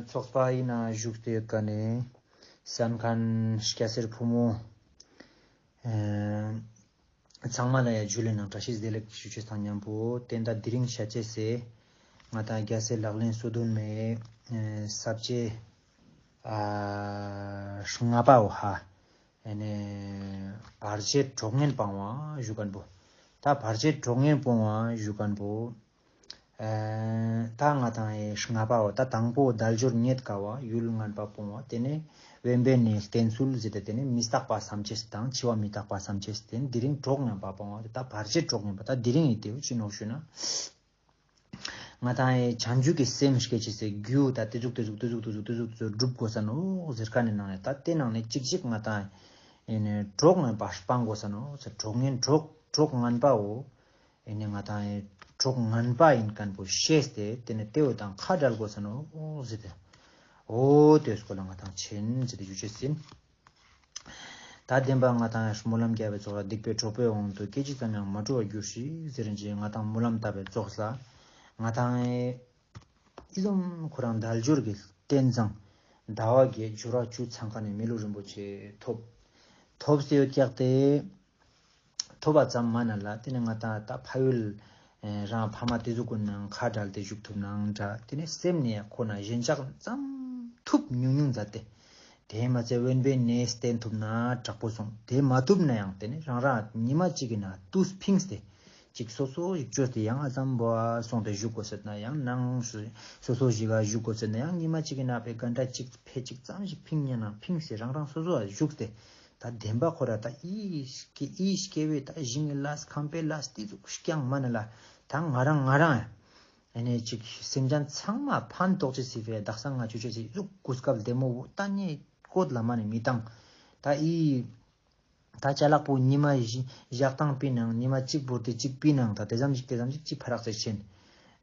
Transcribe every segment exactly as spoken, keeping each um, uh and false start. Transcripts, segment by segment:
ཚོགས་པ་ཡིན་ན་བཞུགས་ཏེ་ཡོད་ཀ་ནས་གསན་མཁན་སྐྱ་སེར་ཕོ་མོ་ཨེ་ཚང་མ་ལ་ཡ་ཇུ་ལེ་ནང་བཀྲ་ཤིས་བདེ་ལེགས་ཞུ་ཅེས་དང་མཉམ་པོ་ཏེ་ད་དེ་རིང་ཤད་ཅེས་སི་ང་དང་རྒྱལ་སྲས་ལག་ལེན་སོ་བདུན་མའི་ཨེ་ས་བཅད་ཨ་ལྔ་པའོ་ཧ། ཨེ་ནས་བར་ཆད་གྲོགས་ངན་སྤང་བ་ཞུ་མཁན་པོ། ད་བར་ཆད་གྲོགས་ངན་སྤོང་བ་ཞུ་མཁན་པོ། ཨེ་ད་ང་དང་ཨེ་ལྔ་པའོ། ད་དང་པོ་དལ་འབྱོར་རྙེད་དཀའ་བ་ཡུལ་ངན་པ་སྤོང་བ། ཏེ་ནེ་དབེན་པའི་གནས་བསྟེན་ཚུལ་ཟེར་ཏེ་ཏེ་ནེ་མི་རྟག་པ་བསམ་ཅེས་དང་འཆི་བ་མི་རྟག་པ་བསམ་ཅེས། ཏེ་ནེ་དེ་རིང་གྲོགས་ངན་པ་སྤོང་བ། ད་བར་ཆད་གྲོགས་ངན་པ་ད་དེ་རིང་ཡིན་ཏེའོ་ཅི་ནོག་ཞུ་ན། ང་དང་ཨེ་བྱང་ཆུབ་ཀྱི་སེམས་སྐྱེ་ཅེས་སི་རྒྱུ་ད་ཏེ་ཟུག་ཏེ་ཟུག་ཏེ་ཟུག་སྒྲུབ་དགོས་ས་ནོག་ཟེར་མཁན་ནི་ནང་ནས་ད་ཏེ་ནང་ནས་ཅིག་ཅིག་ང་དང་ཨེ་ནས་གྲོགས་ངན་པ་སྤང་དགོས་ས་ནོག་ཟེར། གྲོགས་ངན་གྲོགས་གྲོགས་ངན་པའོ། ཨེ་ནས་ང་དང་ཨེ་གྲོགས་ངན་པ་ཡིན་མཁན་པོ་ཤེས་ཏེ་ཏེ་ནེ་ཏེའོ་དང་ཁ་བྲལ་དགོས་ས་ནོག་ཟེར་ཏེ། འོ་ཏེ་སྐོར་ལ་ང་དང་ཆེན་ཟེར་ཏེ་ཞུ་ཅེས་ཡིན། ད་བདེན་པ་ང་དང་སྨོན་ལམ་རྒྱབ་པའི་ཚོགས་ལ་སྡིག་པའི་གྲོགས་པོའི་དབང་དུ་སྐད་ཅིག་ཙམ་ཡང་མ་འགྲོ་བར་གྱུར་ཅིག་ཟེར་རིན་ཅིག་ང་དང་སྨོན་ལམ་བཏབ་པའི་ཚོགས་ལ་ང་དང་ཨེ་ཨི་ཙམ་ཁོ་རང་དལ་འབྱོར་གྱི་རྟེན་བཟང་ཟླ་བ་བརྒྱད་ཇོ་ར་བཅུ་ཚང་ཁ་ནས་མི་ལུས་རིན་པོ་ཆེ་ཐོབ། ཐོབ་སྟེ་ཡོད་ཀྱག་སྟེ། ཐོབ་པ་ཙམ་མ་ན་ལ་ཏེ་ནེ་ང་དང་ད་ཕ་ཡུལ་ཨེ་རང་ཕ་མ་ཏེ་ཟུག་གུན་ནང་ཁ་བྲལ་ཏེ་བཞུགས་ཐུབ་ནའང་འདྲ། ཏེ་ནེ་སེམས་ནས་ཁོ་ན་ཞེན་ཆགས་ཙམ་ཐུབ་ཉུང་ཉུང་མཛད་དེ། ཏེ་མ་ཚད་དབེན་པའི་གནས་བསྟེན་ཐུབ་ན་དྲག་པོ་སོང་། ཏེ་མ་ཐུབ་ན་ཡང་ཏེ་ནེ་རང་རང་ཉི་མ་གཅིག་གི་ནང་དུས་ཕིངས་ཏེ་ཅིག་སོ་སོ་ཞིག་བཅོས་ཏེ་ཡང་ཨ་ཙམ་བོ་སོང་སྟེ་བཞུགས་དགོས་ཟེར་ན་ཡང་ནང་སོ་སོ་ཞིག་ག་བཞུགས་དགོས་ཟེར་ན་ཡང་ཉི་མ་གཅིག་གི་ནང་པའི་གན་ཏྲ་གཅིག་ཕེ་གཅིག་ཙམ་ཞིག་ཕིང་ཉན་ན་ཕིངས་ཏེ་རང་རང་སོ་སོ་ལ་བཞུགས་ཏེ། ད་བདེན་པ་ཁོ་ར་ད་ཨི་སྐྱེ་ཨི་སྐྱེ་བོའི་ད་ཞིང་གི་ལས་ཁམས་པའི་ལས་ཏེ་ཟུག་རྐྱང་མ་ན་ལ། ད་ང་རང་ང་རང་ཨེ་ནས་ཅིག་སེམས་ཅན་ཚང་མ་ཕན་ཐོགས་ཅེས་སི་ཕིའ་དག་ས་ང་ཆོ་ཅེས་སི་ཟུག་གོ་སྐབས་བདེ་མོ་བོ་ད་ནི་བཀོད་ལ་མ་ནི་མི་བཏང་། ད་ཨི་ད་ཅ་ལག་པོ་ཉི་མ་བཞི་ཞག་དང་པི་ནང་ཉི་མ་གཅིག་བོར་ཏེ་གཅིག་པི་ནང་ད་ཏེ་ཙམ་ཞིག་ཏེ་ཙམ་ཞིག་ཅི་ཕ་རག་ཅིག་ཆེན།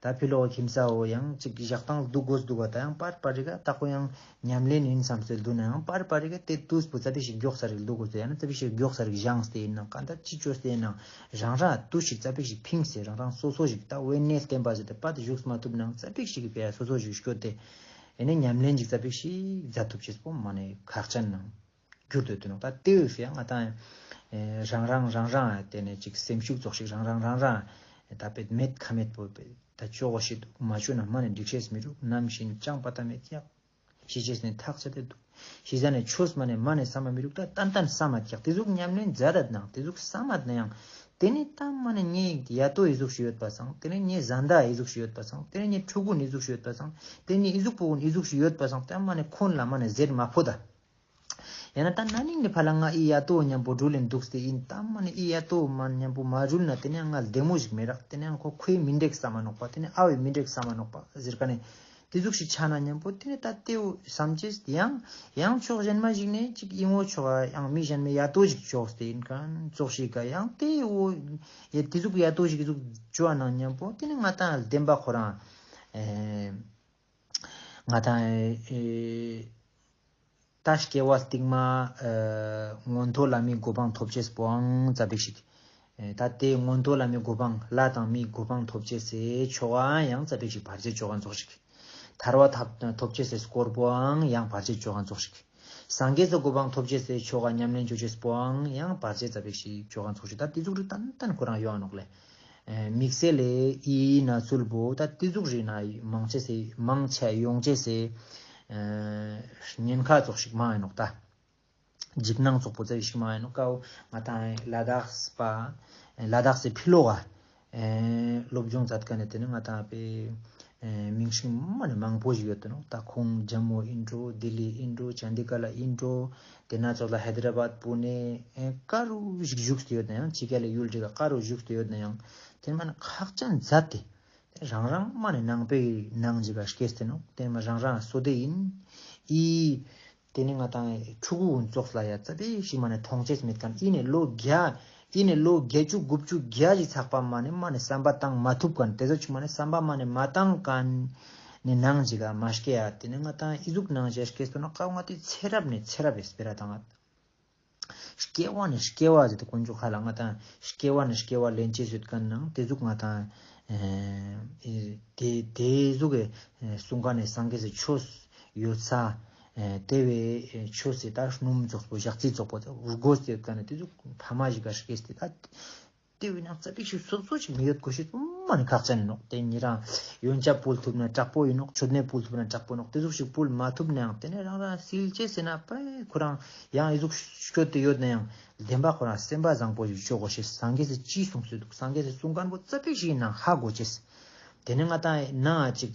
ད་ཕི་ལོག་ཁྱིམ་ས་བོ་ཡང་ཅིག་ཞག་དང་དུག་དགོས་དུག་ག་ད་ཡང་པར་པར་རི་ག་ད་ཁོ་ཡང་ཉམས་ལེན་ཡིན་བསམ་སེ་དུག་ན་ཡང་པར་པར་རི་ག་ཏེ་དུས་པོ་ཙ་པིག་ཞིག་མགྱོགས་ས་རིག་དུག་གོ་ཏེ་ཡང་ན་ཙ་པིག་ཞིག་མགྱོགས་ས་རིག་བཞེངས་ཏེ་ཡིན་ན་ག་ད་ཅི་བཅོས་ཏེ་ཡིན་ན་རང་རང་དུས་ཤིག་ཙ་པིག་ཞིག་ཕིངས་སེ་རང་རང་སོ་སོ་ཞིག་ད་དབེན་གནས་བསྟེན་པ་ཟེར་ཏེ་པར་བཞུགས་མ་ཐུབ་ན་ཙ་པིག་ཞིག་གི་ཕིའ་སོ་སོ་ཞིག་སྐྱོད་དེ་ཡིན་ན་ཉམས་ལེན་ཞིག་ཙ་པིག་ཞིག་མཛད་ཐུབ་ཅེས་པོ་མ་ནེ་ཁག་ཅན་ནང་གྱུར་ཏེ་ཡོད་དེ་ནོག་ད་ཏེ་བོ་སེ་ཡང་ང་དང་ཨེ་རང་རང་རང་རང་ཏེ་ནེ་ཅིག་སེམས་ཤུགས་ཙོགས་ཤིག་རང་རང་རང་རང་ད་པེ་མེད་ཁ་མེད་པོ་པེ་ད་ཅོག་གོ་ཤེས་དུག་མ་ཅོ་ན་མ་ནེ་འགྲིག་ཤེས་མི་རུག་ནམ་ཞིག་ཅང་པ་ད་མེད་ཀྱག་ཤི་ཅེས་ནེ་ཐག་ཆད་དེ་དུག་ཤི་ཟ་ནེ་ཆོས་མ་ནེ་མ་ནེ་བསམ་མ་མི་རུག་ད་ཏན་ཏན་བསམ་མ་ཀྱག་ཏེ་ཟུག་ཉམས་ལེན་མཛད་དད་ནང་ཏེ་ཟུག་བསམ་མ་ན་ཡང་ཏེ་ནེ་ད་མ་ནེ་ངའི་ཡ་ཏོ་ཨི་ཟུག་ཤིག་ཡོད་པ་སང་ཏེ་ནེ་ངའི་བཟའ་ཟླ་ཨི་ཟུག་ཤིག་ཡོད་པ་སང་ཏེ་ནེ་ངའི་ཕྲུ་གུ་ཨི་ཟུག་ཤིག་ཡོད་པ་སང་ཏེ་ནེ་ཨི་ཟུག་པོ་ཨི་ཟུག་ཤིག་ཡོད་པ་སང་ད་མ་ནེ་ཁོང་ལ་མ་ནེ་ཟེར་མ་ཕོད་ད། ཡང་ན་ད་ན་ནིང་ནེ་ཕར་ལ་ང་ཨི་ཡ་ཏོ་ཉམ་པོ་འགྲུལ་ལེན་དུག་སྟེ་ཡིན། ད་མ་ནེ་ཨི་ཡ་ཏོ་མ་ཉམ་པོ་མ་འགྲུལ་ན་ཏེ་ནེ་ང་བདེ་མོ་ཞིག་མི་རག་ཏེ་ནེ་ཁོ་ཁོའི་མི་འགྲིག་བསམ་མ་ནོག་པ། ཏེ་ནེ་ཨ་བའི་མི་འགྲིག་བསམ་མ་ནོག་པ་ཟེར་ཀ་ནེ་ཏེ་ཟུག་ཞིག་ཆ་ན་ཉམ་པོ་ཏེ་ནེ་ད་ཏེའུ་བསམ་ཅེས་ཡང་ཡང་ཕྱོགས་གཞན་མ་ཞིག་ནེ་ཅིག་ཨི་ངོ་ཕྱོགས་ཡང་མི་གཞན་མའི་ཡ་ཏོ་ཞིག་ཕྱོགས་ཏེ་ཡིན་ཁན་ཙོགས་ཤིག་ག་ཡང་ཏེའུ་ཡ་ཏེ་ཟུག་ཡ་ཏོ་ཞིག་ཟུག་ཅོ་ན་ཉམ་པོ་ཏེ་ནེ་ང་ཏང་བདེན་པ་ཁོ་རང་ཨེ་ང་ཏང་ཨེ། ད་སྐྱེ་བ་སྟིང་མ་ཨ་མངོན་མཐོ་ལྷ་མིའི་གོ་འཕང་ཐོབ་ཅེས་པོའང་ཙ་པིག་ཞིག་ཨེ་ད་ཏེ་མངོན་མཐོ་ལྷ་མིའི་གོ་འཕང་ལྷ་དང་མིའི་གོ་འཕང་ཐོབ་ཅེས་སི་ཆོ་གའང་ཡང་ཙ་པིག་ཞིག་བར་ཆད་ཅོ་ཁན་ཙོགས་ཤིག་ཐར་པ་ཐོབ་ཐོབ་ཅེས་སི་སྐོར་པོའང་ཡང་བར་ཆད་ཅོ་ཁན་ཙོགས་ཤིག་སངས་རྒྱས་སི་གོ་འཕང་ཐོབ་ཅེས་སི་ཆོ་ག་ཉམས་ལེན་ཅོ་ཅེས་པོའང་ཡང་བར་ཆད་ཙ་པིག་ཞིག་ཅོ་ཁན་ཙོགས་ཤིག་ད་ཏེ་ཟུག་རིགས་ཏན་ཏན་ཁོ་རང་ཡོང་ང་ནོག་ལེ། ཨེ་དམིགས་བསལ་ལེ་ཨི་ན་ཚུལ་པོ་ད་ཏེ་ཟུག་རིགས་ན་མང་ཆེ་སེ་མང་ཆེ་ཡོང་ཅེས་སི་ཨེ་ཉེན་ཁ་ཙོགས་ཤིག་མང་ང་ནོག་ད། འཇིགས་སྣང་ཙོགས་པོ་ཙ་པིག་ཞིག་མང་ང་ནོག་ཀའོ། ང་ཏང་ལ་དྭགས་པ་ལ་དྭགས་སི་ཕི་ལོག་ག་ཨེ་སློབ་སྦྱོང་མཛད་ཁན་ནི་ཏེ་ནེ་ང་ཏང་པེ་ཨེ་མིང་སྲིང་མ་ནེ་མང་པོ་ཞིག་ཡོད་དེ་ནོག་ད་ཁོང་ཇམ་མུ་ཨིན་འགྲོ་ལྡི་ལི་ཨིན་འགྲོ་ཅན་དི་ག་ལ་ཨིན་འགྲོ་ཏེ་ན་ཙོགས་ལ་ཧའི་དར་བཱད་པུ་ནེ་ཨེ་ཀ་རུ་ཞིག་བཞུགས་ཏེ་ཡོད་ན་ཡང་ཕྱི་རྒྱལ་ལ་ཡུལ་ཅིག་ག་ཀ་རུ་བཞུགས་ཏེ་ཡོད་ན་ཡང་ཏེ་མ་ནེ་ཁག་ཅན་མཛད་དེ་རང་རང་མ་ནེ་ནང་པའི་ནང་ཅིག་ག་སྐྱེས་ཏེ་ནོག་ཏེ་མ་རང་རང་སོ་དེ་ཨིན། ཨི་ཏེ་ནེ་ང་ཏང་ཕྲུ་གུ་གུན་ཙོགས་ལ་ཡ་ཙ་པིག་ཞིག་མ་ནེ་མཐོང་ཅེས་མེད་ཁན་ཨི་ནེ་ལོ་བརྒྱ་ཨི་ནེ་ལོ་བརྒྱད་ཅུ་དགུ་བཅུ་བརྒྱ་ཞིག་ཚག་པ་མ་ནེ་མ་ནེ་བསམ་པ་བཏང་མ་ཐུབ་ཁན་ཏེ་ཟུག་ཅིག་མ་ནེ་བསམ་པ་མ་ནེ་མ་བཏང་ཁན་ནི་ནང་ཅིག་ག་མ་སྐྱེ་ཡ་ཏེ་ནེ་ང་ཏང་ཨི་ཟུག་ནང་ཅིག་སྐྱེས་ཏེ་ནོག་ཀའོ། ང་ཏི་ཚེ་རབས་ནེ་ཚེ་རབས་སི་སྤེ་ར་བཏང་ང་སྐྱེ་བ་ནེ་སྐྱེ་བ་ཟེར་ཏེ་དཀོན་མཆོག་ཁ་ལ་ང་ཏང་སྐྱེ་བ་ནེ་སྐྱེ་བ་ལེན་ཅེས་ཡོད་ཁན་ནང་ཏེ་ཟུག་ང་ཏང་ཨེ་ཏེ་ཏེ་ཟུག་གི་གསུང་ཁན་ནི་སངས་རྒྱས་སི་ཆོས་ ཡོད་ས་ཨེ་ཏེ་བོའི་ཨེ་ཆོས་སི་ད་སྣུམ་ཙོགས་པོ་ཞག་རྩི་ཙོགས་པོ་དགོས་ཏེ་ཡོད་ཀ་ནེ་ཏེ་ཟུག་ཕ་མ་ཞིག་ག་སྐྱེས་ཏེ་ད་ཏེ་བོའི་ནང་ཙ་པིག་ཞིག་སོ་སོ་ཞིག་མི་ཡོད་གོ་ཤེས་མ་ནི་ཁག་ཅན་ཨིན་ནོག། ཏེ་ཉེ་རང་ཡོན་ཆབ་ཕུལ་ཐུབ་ན་དྲག་པོ་ཨིན་ནོག། མཆོད་མེ་ཕུལ་ཐུབ་ན་དྲག་པོ་ཨིན་ནོག། ཏེ་ཟུག་ཞིག་ཕུལ་མ་ཐུབ་ནའང་ཏེ་ནེ་རང་རང་སིལ་ཅེས་ཟེར་ན་པ་ཁོ་རང་ཡང་ཨི་ཟུག་སྐྱོད་དེ་ཡོད་ནའང་བདེན་པ་ཁོ་རང་སེམས་པ་བཟང་པོ་ཞིག་ཅོ་གོ་ཤེས། སངས་རྒྱས་སི་ཅི་གསུངས་སེ་འདུག། སངས་རྒྱས་སི་གསུང་མཁན་པོ་ཙ་པིག་ཞིག་ཨིན་ནའང་ཧ་གོ་ཅེས། ཏེ་ནེ་ང་ཏང་ནང་ཅིག་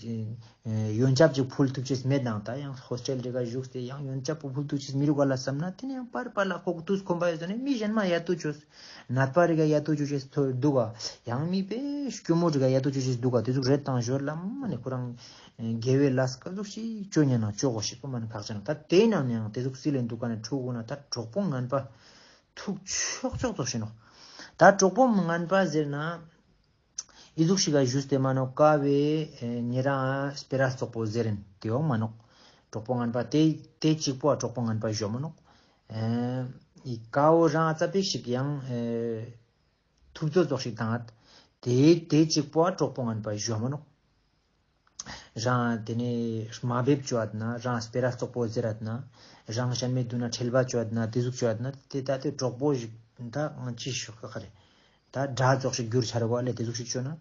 ཡོན་ཆབ་ཅིག་ཕུལ་ཐུབ་ཅེས་མེད་ནའང་ད་ཡང་ཧོས་ཊེལ་རེ་ག་བཞུགས་ཏེ་ཡང་ཡོན་ཆབ་པོ་ཕུལ་ཐུབ་ཅེས་མི་རུག་ག་ལ་བསམ་ན་ཏེ་ནེ་ཡང་པར་པར་ལ་ཁོག་ཏུས་ཁོམ་པ་ཡོད་ཟེར་ནེ་མི་གཞན་མ་ཡ་ཏོ་ཅོས། ནད་པ་རེ་ག་ཡ་ཏོ་ཅོ་ཅེས་ཐོ་འདུག་ག། ཡང་མི་པེ་སྐྱོ་མོ་རེ་ག་ཡ་ཏོ་ཅོ་ཅེས་འདུག་ག། ཏེ་ཟུག་རེད་དང་ཞོར་ལ་མ་ནེ་ཁོ་རང་དགེ་བའི་ལས་ཀ་ཟུག་ཞིག་ཅོ་ཉན་ན་ཅོ་གོ་ཤེས་པོ་མ་ནི་ཁག་ཅན། ད་ཏེའི་ནང་ནེ་ཡང་ཏེ་ཟུག་སིལ་ལེ་འདུག་ག་ནེ་ཕྲུ་གུ་ན་ད་གྲོགས་པོ་ངན་པ་ཐུག་ཆོག་ཆོག་ཙོགས་ཤིག་ནོག། ད་གྲོགས་པོ་ངན་པ་ཟེར་ན་ཨི་ཟུག་ཞིག་ག་ཞུས་ཏེ་མ་ནོག་ཀ་བོའི་ཨེ་ཉེ་རང་སྤེ་ར་ཙོགས་པོ་ཟེར་ཨིན་ཏེ་ཡོང་མ་ནོག། གྲོགས་པོ་ངན་པ་ཏེ་ཏེ་གཅིག་པོ་གྲོགས་པོ་ངན་པ་ཞུ་མ་ནོག། ཨེ་ཨི་ཀ་བོ་རང་ཙ་པིག་ཞིག་ཡང་ཨེ་ཐུབ་ཚོད་ཙོགས་ཤིག་བཏང་ཨ། ཏེ་ཏེ་གཅིག་པོ་གྲོགས་པོ་ངན་པ་ཞུ་མ་ནོག། རང་ཏེ་ནེ་མ་འབེབས་ཅོ་ཨ་ན་རང་སྤེ་ར་ཙོགས་པོ་ཟེར་ཨ་ན་རང་གཞན་མའི་མདུན་ན་ཁྲེལ་བ་ཅོ་ཨ་ན་ཏེ་ཟུག་ཅོ་ཨ་ན་ཏེ་ད་ཏེ་གྲོགས་པོ་ཞིག་ད་ང་ཅི་ཞུ་ཁ་རེ། ད་དགྲ་ཙོགས་ཤིག་གྱུར་ཆ་ར་བ་ལེ་ཏེ་ཟུག་ཞིག་ཅོ་ན།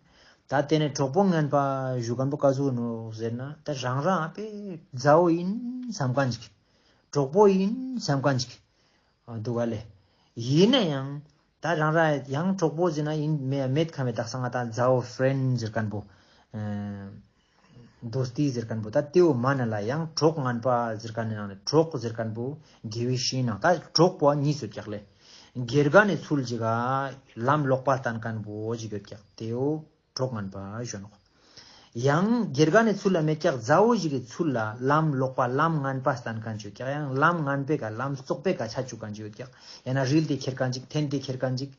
ད་ཏེ་ནེ་གྲོགས་པོ་ངན་པ་ཞུ་མཁན་པོ་ཀ་ཟུག་ནོག་ཟེར་ན་ད་རང་རང་པེ་མཛའ་བོ་ཨིན་སམ་མཁན་ཞིག། གྲོགས་པོ་ཨིན་སམ་མཁན་ཞིག་འདུག་ག་ལེ། ཨིན་ན་ཡང་ད་རང་རང་ཡང་གྲོགས་པོ་ཟེར་ན་ཨིན་མེད་མེད་ཁ་མེད་དག་ས་ང་ཏང་མཛའ་བོ་ཕྲེན་ཌ་ཟེར་མཁན་པོ་ཨེ་དོ་སྟི་ཟེར་མཁན་པོ་ད་ཏེའོ་མ་ན་ལ་ཡང་གྲོགས་ངན་པ་ཟེར་མཁན་ནང་ནེ་གྲོགས་ཟེར་མཁན་པོ་དགེ་བའི་བཤེས་གཉེན་ནང་ད་གྲོགས་པོ་གཉིས་ཡོད་ཀྱག་ལེ། དགེ་རྒན་ནི་ཚུལ་ཞིག་ག་ལམ་ལོག་པ་སྟན་མཁན་པོ་ཞིག་ཡོད་ཀྱག་ཏེའོ་གྲོགས་ངན་པ་ཞུ་ནོག། ཡང་དགེ་རྒན་ནི་ཚུལ་ལ་མེད་ཀྱག་མཛའ་བོ་ཞིག་གི་ཚུལ་ལ་ལམ་ལོག་པ་ལམ་ངན་པ་སྟན་མཁན་ཅིག་ཡོད་ཀྱག། ཡང་ལམ་ངན་པའི་ཀ་ལམ་རྩོག་པའི་ཀ་ཆ་བཅུག་མཁན་ཅིག་ཡོད་ཀྱག། ཡང་ན་རིལ་ཏེ་ཁྱེར་མཁན་ཅིག་འཐེན་ཏེ་ཁྱེར་མཁན་ཅིག།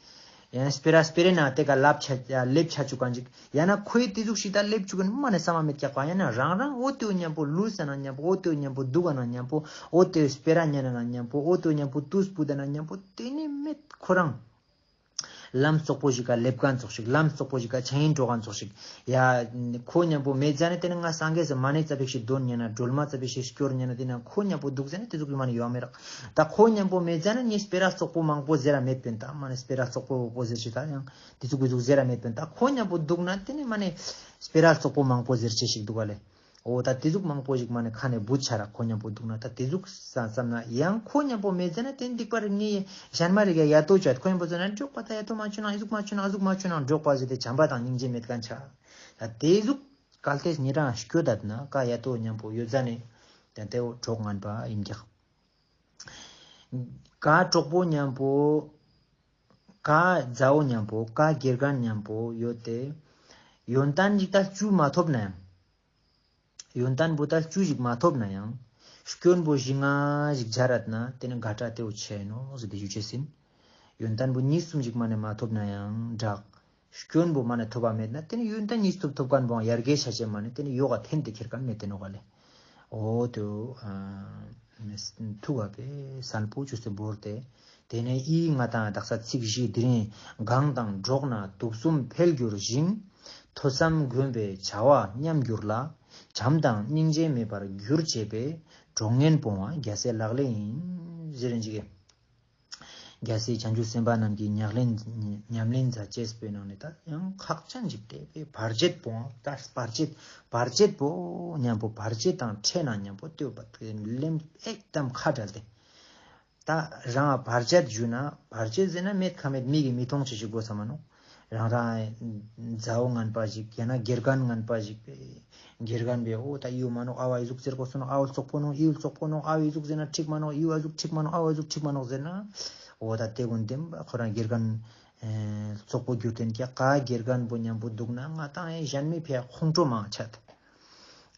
ཡང་སྤེ་ར་སྤེ་རའི་ནང་ཏེ་ཀ་ལབ་ཆ་ལེབ་ཆ་བཅུག་མཁན་ཅིག། ཡང་ན་ཁོའི་ཏེ་ཟུག་ཞིག་ད་ལེབ་བཅུག་མཁན་མ་ནེ་བསམ་མ་མེད་ཀྱག་པ། ཡང་ན་རང་རང་འོ་ཏེའོ་མཉམ་པོ་ལུས་ས་ན་མཉམ་པོ་འོ་ཏེའོ་མཉམ་པོ་འདུག་ག་ན་མཉམ་པོ་འོ་ཏེའོ་སྤེ་ར་ཉན་ན་མཉམ་པོ་འོ་ཏེའོ་མཉམ་པོ་ཏུས་པུ་ད་ན་མཉམ་པོ་ཏེ་ནེ་མེད་ཁོ་རང་ལམ་རྩོག་པོ་ཞིག་ག་ལེབ་མཁན་ཙོགས་ཤིག། ལམ་རྩོག་པོ་ཞིག་ག་ཆ་ཡིན་འགྲོ་མཁན་ཙོགས་ཤིག། ཡ་ཁོ་མཉམ་པོ་མེད་ཟ་ནེ་ཏེ་ནེ་ང་སངས་རྒྱས་སི་མ་ཎི་ཙ་པིག་ཞིག་འདོན་ཉན་ན་སྒྲོལ་མ་ཙ་པིག་ཞིག་སྐྱོར་ཉན་ན་ཏེ་ནེ་ཁོ་མཉམ་པོ་འདུག་ཟ་ནེ་ཏེ་ཟུག་གི་མ་ནེ་ཡོང་མེད་རག། ད་ཁོ་མཉམ་པོ་མེད་ཟ་ནེ་ངས་སྤེ་ར་རྩོག་པོ་མང་པོ་ཟེར་ར་མེད་པིན། ད་མ་ནེ་སྤེ་ར་རྩོག་པོ་པོ་ཟེར་ཞིག་ད་ཡང་ཏེ་ཟུག་གི་ཟུག་ཟེར་ར་མེད་པིན། ད་ཁོ་མཉམ་པོ་འདུག་ན་ཏེ་ནེ་མ་ནེ་སྤེ་ར་རྩོག་པོ་མང་པོ་ཟེར་ཅེས་ཞིག་འདུག་ག་ལེ། འོ་ད་ཏེ་ཟུག་མང་པོ་ཞིག་མ་ནེ་ཁ་ནེ་བུད་ཆ་ར་ཁོ་མཉམ་པོ་འདུག་ན། ད་ཏེ་ཟུག་བསམ་ན་ཡང་ཁོ་མཉམ་པོ་མེད་ཟ་ན་ཏེ་སྡིག་པ་རེ་ངའི་གཞན་མ་རེ་ག་ཡ་ཏོ་ཅོ་ཡ། ཁོ་མཉམ་པོ་ཟེར་ན་འགྲོགས་པ་ད་ཡ་ཏོ་མ་ཅོ་ན་ཨི་ཟུག་མ་ཅོ་ན་ཨ་ཟུག་མ་ཅོ་ན་འགྲོགས་པ་ཟེར་ཏེ་བྱམས་པ་དང་སྙིང་རྗེ་མེད་མཁན་ཆ། ད་ཏེ་ཟུག་གལ་ཏེ་ཉེ་རང་སྐྱོད་ད་ན་ཀ་ཡ་ཏོ་མཉམ་པོ་ཡོད་ཟ་ནེ་ཡང་ཏེ་བོ་གྲོགས་ངན་པ་ཨིན་ཀྱག། ཀ་གྲོགས་པོ་མཉམ་པོ་ཀ་མཛའ་བོ་མཉམ་པོ་ཀ་དགེ་རྒན་མཉམ་པོ་ཡོད་དེ་ཡོན་ཏན་ཞིག་ད་བཅུ་མ་ཐོབ་ན་ཡང་། ཡོན་ཏན་པོ་ད་བཅུ་ཞིག་མ་ཐོབ་ན་ཡང་སྐྱོན་པོ་བཞི་ལྔ་ཞིག་སྦྱར་རད་ན་ཏེ་ནེ་དགའ་དྲགས་ཏེ་བོ་ཆེ་ནོག་ཟེར་ཏེ་ཞུ་ཅེས་ཨིན། ཡོན་ཏན་པོ་གཉིས་གསུམ་ཞིག་མ་ནེ་མ་ཐོབ་ན་ཡང་འདྲ། སྐྱོན་པོ་མ་ནེ་ཐོབ་པ་མེད་ན་ཏེ་ནེ་ཡོན་ཏན་གཉིས་ཐོབ་ཐོབ་མཁན་པོ་ཡར་རྒྱས་ཆ་ཅེས་མ་ནེ་ཏེ་ནེ་ཡོག་ག་འཐེན་ཏེ་ཁྱེར་མཁན་མེད་དེ་ནོག་ག་ལེ། འོ་ཏེ་ཨ་ཐུག་པ་པེ་སལ་པོ་ཅོས་ཏེ་བོར་ཏེ། ཏེ་ནེ་ཨི་ང་ཏང་དག་ས་ཚིག་བཞི་དེ་རིང་གང་དང་འགྲོགས་ན་དུག་གསུམ་འཕེལ་འགྱུར་ཞིང་། ཐོས་བསམ་སྒོམ་པའི་བྱ་བ་ཉམས་འགྱུར་ལ། བྱམས་དང་སྙིང་རྗེ་མེད་པར་འགྱུར་བྱེད་པའི། གྲོགས་ངན་སྤོང་བ་རྒྱལ་སྲས་ལག་ལེན་ཡིན། ཟེར་རིན་ཅིག་གི། རྒྱལ་སྲས་བྱང་ཆུབ་སེམས་དཔའ་རྣམས་ཀྱི་ཉམས་ལེན་ཉམས་ལེན་མཛད་ཅེས་པོའི་ནང་ནེ་ད་ཡང་ཁག་ཅན་ཅིག་ཏེ་བེ་བར་ཆད་པོ་ད་བར་ཆད་བར་ཆད་པོ་མཉམ་པོ་བར་ཆད་དང་ཕྲད་ན་མཉམ་པོ་ལྟོས་པ་ལེམ་ཨེག་དམ་ཁ་བྲལ་ཏེ། ད་རང་བར་ཆད་ཞུ་ན་བར་ཆད་ཟེར་ན་མེད་ཁ་མེད་མིག་གི་མི་མཐོང་ཅེས་ཞིག་དགོས་ས་མ་ནོག། རང་རང་མཛའ་བོ་ངན་པ་ཞིག་ཡང་ན་དགེ་རྒན་ངན་པ་ཞིག་པེ། དགེ་རྒན་པེ་འོ་ད་ཨི་བོ་མ་ནོག། ཨ་བ་ཨི་ཟུག་ཟེར་གོས་སོ་ནོག། ཨ་བོ་རྩོག་པོ་ནོག། ཨི་བོ་རྩོག་པོ་ནོག། ཨ་བོ་ཨི་ཟུག་ཟེར་ན་འགྲིག་མ་ནོག། ཨི་བོ་ཨ་ཟུག་འགྲིག་མ་ནོག། ཨ་བོ་ཨི་ཟུག་འགྲིག་མ་ནོག་ཟེར་ན། འོ་ད་ཏེ་གུན་བདེན་པ་ཁོ་རང་དགེ་རྒན་རྩོག་པོ་གྱུར་ཏེ་ཀྱག། ཀ་དགེ་རྒན་པོ་མཉམ་པོ་དུག་ན་ང་ཏང་ཨེ་གཞན་མི་ཕི་ཡ་ཁོང་ཁྲོ་མང་ཆད།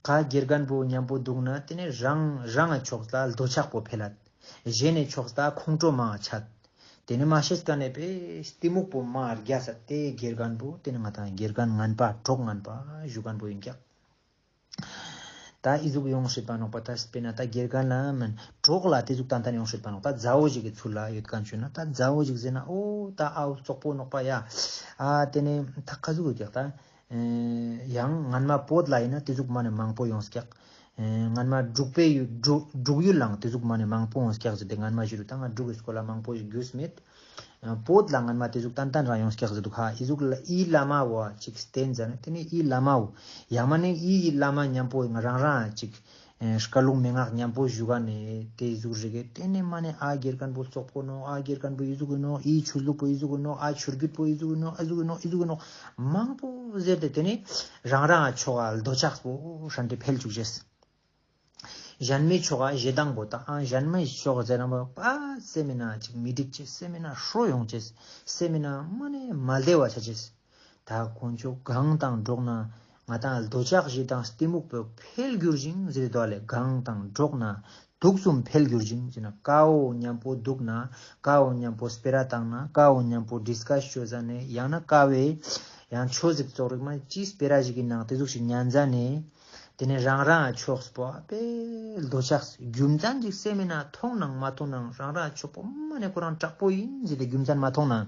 ཀ་དགེ་རྒན་པོ་མཉམ་པོ་དུག་ན་ཏེ་ནེ་རང་རང་ཕྱོགས་ལ་འདོད་ཆགས་པོ་འཕེལ་ལད། གཞན་ནི་ཕྱོགས་ལ་ཁོང་ཁྲོ་མང་ཆད། ཏེ་ནེ་མ་ཤེས་ཀ་ནེ་པེ་གཏི་མུག་པོ་མང་རྒྱས་ས་ཏེ་དགེ་རྒན་པོ་ཏེ་ནེ་ང་ཏང་དགེ་རྒན་ངན་པ་གྲོགས་ངན་པ་ཞུ་མཁན་པོ་ཨིན་ཀྱག། ད་ཨི་ཟུག་ཡོང་སྲིད་པ་ནོག་པ། ད་སྤེར་ན་ད་དགེ་རྒན་ལ་མན་གྲོགས་ལ་ཏེ་ཟུག་ཏན་ཏན་ཡོང་སྲིད་པ་ནོག། ད་མཛའ་བོ་ཞིག་གི་ཚུལ་ལ་ཡོད་མཁན་ཅོས་ན་ད་མཛའ་བོ་ཞིག་ཟེར་ན་འོ་ད་ཨ་བོ་རྩོག་པོ་ནོག་པ་ཡ། ཨ་ཏེ་ནེ་ད་ཀ་ཟུག་ཡོད་ཀྱག་ད། ཡང་སྔན་མ་བོད་ལ་ཨིན་ན་ཏེ་ཟུག་མ་ནེ་མང་པོ་ཡོངས་ཀྱག། ཨེ་སྔན་མ་འབྲུག་པའི་ཡུལ་འབྲུག་འབྲུག་ཡུལ་ལའང་དེ་ཟུག་མ་ནེ་མང་པོ་ཡོང་སྐྱག་ཟེར་ཏེ། སྔན་མ་ཞུ་རུ་ད་ང་འབྲུག་གི་སྐོར་ལ་མང་པོ་ཞིག་རྒྱུས་མེད། ཨ་བོད་ལ་སྔན་མ་དེ་ཟུག་ཏན་ཏན་རང་ཡོང་སྐྱག་ཟེར་འདུག་ཧ། ཨི་ཟུག་ལ་ཨི་བླ་མ་བོ་ཅིག་བསྟེན་ཟ་ནེ་དེ་ནེ་ཨི་བླ་མ་བོ་ཡང་མ་ནེ་ཨི་བླ་མ་མཉམ་པོ་ང་རང་རང་ཅིག་ཨེ་བཀའ་ལུང་མན་ངག་མཉམ་པོ་ཞུ་ག་ནེ་དེ་ཟུག་རེ་གེ། དེ་ནེ་མ་ནེ་ཨ་དགེ་རྒན་པོ་ཙོག་པོ་ནོག། ཨ་དགེ་རྒན་པོ་ཨི་ཟུག་གི་ནོག། ཨི་ཆོས་ལུགས་པོ་ཨི་ཟུག་གི་ནོག། ཨ་ཆོས་བརྒྱུད་པོ་ཨི་ཟུག་གི་ནོག། ཨ་ཟུག་གི་ནོག། ཨི་ཟུག་གི་ནོག། མང་པོ་ཟེར་ཏེ་དེ་ནེ་རང་རང་ཆོག་ག་འདོད་ཆགས་པོ་ཧྲན་ཏེ་འཕེལ་བཅུག་ཅེས། གཞན་མའི་ཕྱོགས་ཀ་ཞེ་སྡང་པོ་དང་། ཨ་གཞན་མའི་ཕྱོགས་ཟེར་ན་པ་སེམས་མེད་ན་ཅིག་མི་འགྲིག་ཅེས། སེམས་མེད་ན་ཧྲོ་ཡོང་ཅེས། སེམས་མེད་ན་མ་ནེ་མ་བདེ་བ་ཆ་ཅེས། ད་དཀོན་མཆོག་གང་དང་འགྲོགས་ན་ང་དང་འདོད་ཆགས་ཞེ་སྡང་གཏི་མུག་པོ་འཕེལ་འགྱུར་ཞིང་ཟེར་དོ་ལེ། གང་དང་འགྲོགས་ན་དུག་གསུམ་འཕེལ་འགྱུར་ཞིང་ཟེར་ན། ཀ་བོ་མཉམ་པོ་དུག་ན། ཀ་བོ་མཉམ་པོ་སྤེ་ར་བཏང་ན། ཀ་བོ་མཉམ་པོ་ཌིས་ཀས་ཅོ་ཟ་ནེ། ཡང་ན་ཀ་བོའི་ཡང་ཆོས་ཟིག་ཙོགས་རིག་མ་ཅི་སྤེ་ར་ཞིག་གི་ནང་དེ་ཟུག་ཞིག་ཉན་ཟ་ནེ། དེ་ནེ་རང་རང་ཕྱོགས་པོ་ཨ་པེ་འདོད་ཆགས་རྒྱུ་མཚན་ཅིག་སེམས་མེད་ན་མཐོང་ནང་མ་མཐོང་ནང་རང་རང་ཕྱོགས་པོ་མ་ནེ་ཁོ་རང་དྲག་པོ་ཡིན་ཟེར་ཏེ་རྒྱུ་མཚན་མ་མཐོང་ནང་།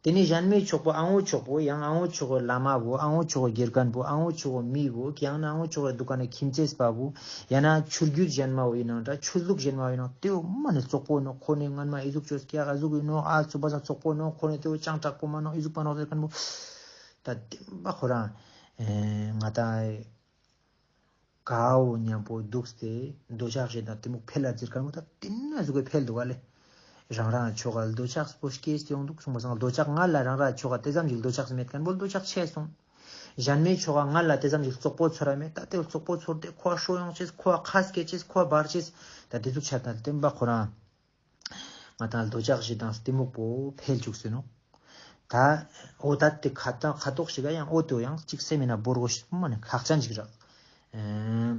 དེ་ནེ་གཞན་མའི་ཕྱོགས་པོ་ཨ་བོ་ཕྱོགས་པོ་ཡང་ཨ་བོ་ཕྱོགས་པོ་བླ་མ་བོ། ཨ་བོ་ཕྱོགས་པོ་དགེ་རྒན་པོ། ཨ་བོ་ཕྱོགས་པོ་མི་བོ། ཡང་ན་ཨ་བོ་ཕྱོགས་པོ་འདུག་ག་ནེ་ཁྱིམ་མཚེས་པ་བོ། ཡང་ན་ཆོས་བརྒྱུད་གཞན་མ་བོ་ཡིན་ནང་འདྲ། ཆོས་ལུགས་གཞན་མ་བོ་ཡིན་ནང་དེ་བོ་མ་ནེ་ཙོག་པོ་ནོག། ཁོ་ནེ་སྔན་མ་ཨི་ཟུག་ཅོས་ཀྱག། ཨ་ཟུག་ཡིན་ནོག། ཨ་ཙོག་པ་ཙོག་པོ་ནོག། ཁོ་ནེ་དེ་བོ་ཅང་དྲག་པོ་མ་ནོག། ཨི་ཟུག་པ་ནོག་ཟེར་མཁན་བོ། ད་བདེན་པ་ཁོ་རང་ཨེ་ང་དང་ཀ་བོ་མཉམ་པོ་དུག་སྟེ་འདོད་ཆགས་ཞེ་སྡང་གཏི་མུག་འཕེལ་ལ་ཟེར་མཁན་བོ་ད་དེ་ན་ཟུག་གི་འཕེལ་འདུག་ག་ལེ། རང་རང་ཕྱོགས་ཀ་འདོད་ཆགས་པོ་སྐྱེས་ཏེ་ཡོང་དུག་གསུངས་པ་སང་། འདོད་ཆགས་ང་ལ་རང་རང་ཕྱོགས་ཀ་དེ་ཙམ་ཞིག་འདོད་ཆགས་མེད་མཁན་བོ་འདོད་ཆགས་ཆེ་སོང་། གཞན་མའི་ཕྱོགས་ཀ་ང་ལ་དེ་ཙམ་ཞིག་ཙོག་པོ་ཚོར་ར་མེད། ད་དེ་ཙོག་པོ་ཚོར་ཏེ་ཁོ་ཧྲོ་ཡོང་ཅེས། ཁོ་ཁ་སྐད་ཅེས། ཁོ་འབར་ཅེས། ད་དེ་ཟུག་ཆ་ད་བདེན་པ་ཁོ་རང་ང་དང་འདོད་ཆགས་ཞེ་སྡང་གཏི་མུག་པོ་འཕེལ་བཅུག་སེ་ནོག། ད་འོ་ད་དེ་ཁ་ཏ་ཁ་དོག་ཞིག་ག་ཡང་འོ་དེ་ཡང་ཅིག་སེམས་མེད་ན་བོར་གོ་ཤེས་མ་ནེ་ཁག་ཅན་ཅིག་རག། ཨེ་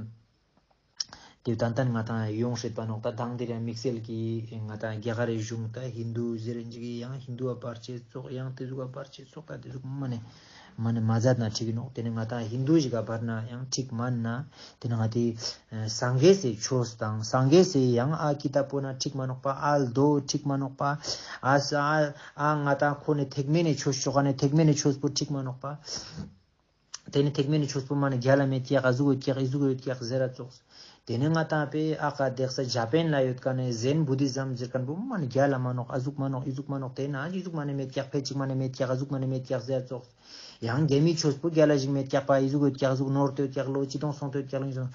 དེ་ཏན་ཏན་ང་དང་ཡོང་སྲིད་པ་ནོག། ད་དང་དེ་རིང་དམིགས་བསལ་གྱི་ང་དང་རྒྱ་གར་རི་གཞུང་ད་ཧིན་དུ་ཟེར་རིན་ཅིག་ཡང་ཧིན་དུ་བ་བར་ཆད་ཙོགས། ཡང་དེ་ཟུག་བ་བར་ཆད་ཙོགས། ད་དེ་ཟུག་མ་ནེ་མ་ནེ་མ་ཛད་ན་འགྲིག་གི་ནོག། དེ་ནེ་ང་དང་ཧིན་དུ་ཞིག་ག་བར་ན་ཡང་འགྲིག་མན་ན། དེ་ནེ་ང་དེ་སངས་རྒྱས་སི་ཆོས་དང་སངས་རྒྱས་སི་ཡང་ཨ་ཀི་ཏ་པོ་ན་འགྲིག་མ་ནོག་པ། ཨ་རྡོ་འགྲིག་མ་ནོག་པ། ཨ་ས་ཨ་ཨ་ང་དང་ཁོ་ནེ་ཐེག་དམན་ནི་ཆོས་ཅོ་ག་ནེ་ཐེག་དམན་ནི་ཆོས་པོ་འགྲིག་མ་ནོག་པ། དེ་ནེ་ཐེག་དམན་ནི་ཆོས་པོ་མ་ནེ་རྒྱལ་ལ་མེད་ཀྱག། ཨ་ཟུག་ཡོད་ཀྱག། ཨི་ཟུག་ཡོད་ཀྱག་ཟེར་ར་ཙོགས། དེ་ནེ་ང་དང་པེ་ཨ་ཀ་དེག་ས་ཇ་པན་ལ་ཡོད་ཀ་ནེ་ཛེན་བུ་དི་ཛམ་ཟེར་མཁན་པོ་མ་ནེ་རྒྱལ་ལ་མ་ནོག། ཨ་ཟུག་མ་ནོག། ཨི་ཟུག་མ་ནོག། དེ་ན་ཨི་ཟུག་མ་ནེ་མེད་ཀྱག། ཕལ་ཅིག་མ་ནེ་མེད་ཀྱག། ཕལ་ཅིག་མ་ནེ་མེད་ཀྱག་ཟེར་ར་ཙོགས། ཡང་རྒྱལ་མི་ཆོས་པོ་རྒྱལ་ལ་ཞིག་མེད་ཀྱག་པ། ཨི་ཟུག་ཡོད་ཀྱག། ཨ་ཟུག་ནོར་ཏེ་ཡོད་ཀྱག། ལོ་ཅི་དོང་སོང་ཏེ་ཡོད་ཀྱག། ལོ་ཅི་དོང་།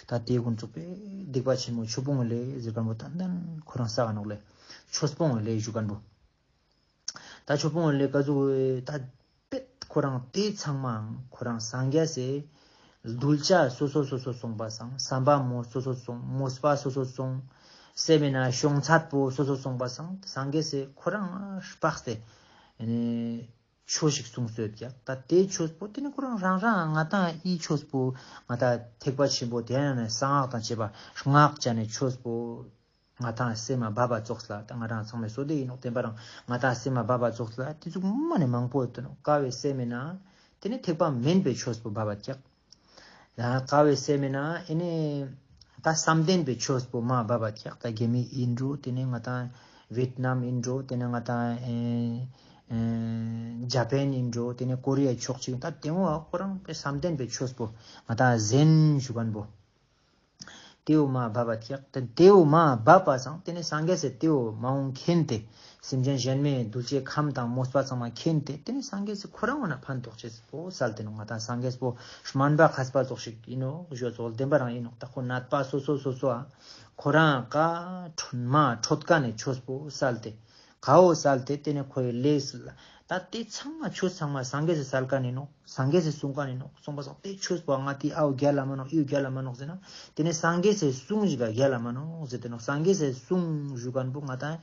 ད་དེ་ཀུན་ཙོགས་པེ་སྡིག་པ་ཆེན་མོ་ཆོས་སྤོང་ལེ་ཟེར་མཁན་པོ་ཏན་ཏན་ཁོ་རང་བསགས་ནོག་ལེ། ཆོས་སྤོང་ལེ་ཞུ་མཁན་པོ། ད་ཆོས་སྤོང་ལེ་ཀ་ཟུག་ད་པེ་ཁོ་རང་དེ་ཚང་མའང་ཁོ་རང་སངས་རྒྱས་སི་གདུལ་བྱ་སོ་སོ་སོ་སོ་སོང་པ་སང་། བསམ་པ་མོ་སོ་སོ་སོང་། མོས་པ་སོ་སོ་སོང་། སེམས་མེད་ན་ཤོང་ཚད་པོ་སོ་སོ་སོང་པ་སང་སངས་རྒྱས་སི་ཁོ་རང་སྤགས་ཏེ་ཨེ་ནེ་ཆོས་ཤིག་གསུངས་སོད་ཀྱག། ད་དེ་ཆོས་པོ་དེ་ནེ་ཁོ་རང་རང་རང་ང་དང་ཨི་ཆོས་པོ་ང་དང་ཐེག་པ་ཆེན་པོ་དེ་ཡང་ནེ་གསང་སྔགས་དང་བཅས་པ་སྔགས་ཅན་ནི་ཆོས་པོ་ང་དང་སེམས་མ་བབ་པ་ཙོགས་ལ། ད་ང་རང་ཚང་མའི་བསོད་བདེ་ཡིན་ནོག། བདེན་པ་རང་ང་དང་སེམས་མ་བབ་པ་ཙོགས་ལ་དེ་ཟུག་མ་ནེ་མང་པོ་ཡོད་དོ་ནོག། ཀ་བོའི་སེམས་མེད་ན་དེ་ནེ་ཐེག་པ་དམན་པའི་ཆོས་པོ་བབ་པ་ཀྱག། ཡང་ཀ་བོའི་སེམས་མེད་ན་ཨེ་ནེ་ད་བསམ་གཏན་པའི་ཆོས་པོ་མ་བབ་པ་ཀྱག། ད་རྒྱ་མི་ཡིན་འགྲོ། དེ་ནེ་ང་དང་ཝེད་ནམ་ཡིན་འགྲོ། དེ་ནེ་ང་དང་ཨེ་ཨེ་ཇ་པན་ཡིན་འགྲོ། དེ་ནེ་ཀོ་རི་ཡའི་ཕྱོགས་ཅིག་ད་དེ་བོ་ཁོ་རང་པེ་བསམ་གཏན་པའི་ཆོས་པོ་ང་དང་ཛེན་ཞུ་མཁན་པོ། དེ་བོ་མ་བབ་པ་ཀྱག། དེ་བོ་མ་བབ་པ་སང་དེ་ནེ་སངས་རྒྱས་སི་དེ་བོ་མ་འོང་མཁྱེན་ཏེ། སེམས་ཅན་གཞན་མའི་གདུལ་བྱའི་ཁམས་དང་མོས་པ་ཚང་མ་མཁྱེན་ཏེ། དེ་ནེ་སངས་རྒྱས་སི་ཁོ་རང་བོ་ན་ཕན་ཐོགས་ཅེས་པོ་སལ་ཏེ་ནོག། ང་དང་སངས་རྒྱས་པོ་སྨན་པ་མཁས་པ་ཙོགས་ཤིག་ཡིན་ནོག་ཞུ་ཙོགས་བདེན་པ་རང་ཡིན་ནོག། ད་ཁོ་ནད་པ་སོ་སོ་སོ་སོ་ཨ་ཁོ་རང་ཀ་མ་འཕྲོད་མཁན་ནི་ཆོས་པོ་སལ་ཏེ། ཀ་བོ་སལ་ཏེ་དེ་ནེ་ཁོའི་ལས་ལ། ད་དེ་ཚང་མ་ཆོས་ཚང་མ་སངས་རྒྱས་སི་སལ་མཁན་ཡིན་ནོག། སངས་རྒྱས་སི་གསུང་མཁན་ཡིན་ནོག། གསུངས་པ་སང་དེ་ཆོས་པོ་ང་དེ་ཨའོ་རྒྱལ་ལ་མ་ནོག། ཨིའོ་རྒྱལ་ལ་མ་ནོག་ཟེར་ན། དེ་ནེ་སངས་རྒྱས་སི་གསུང་ཞིག་ག་རྒྱལ་ལ་མ་ནོག་ཟེར་ཏེ་ནོག། སངས་རྒྱས་སི་གསུང་ཞུ་མཁན་པོ་ང་དང་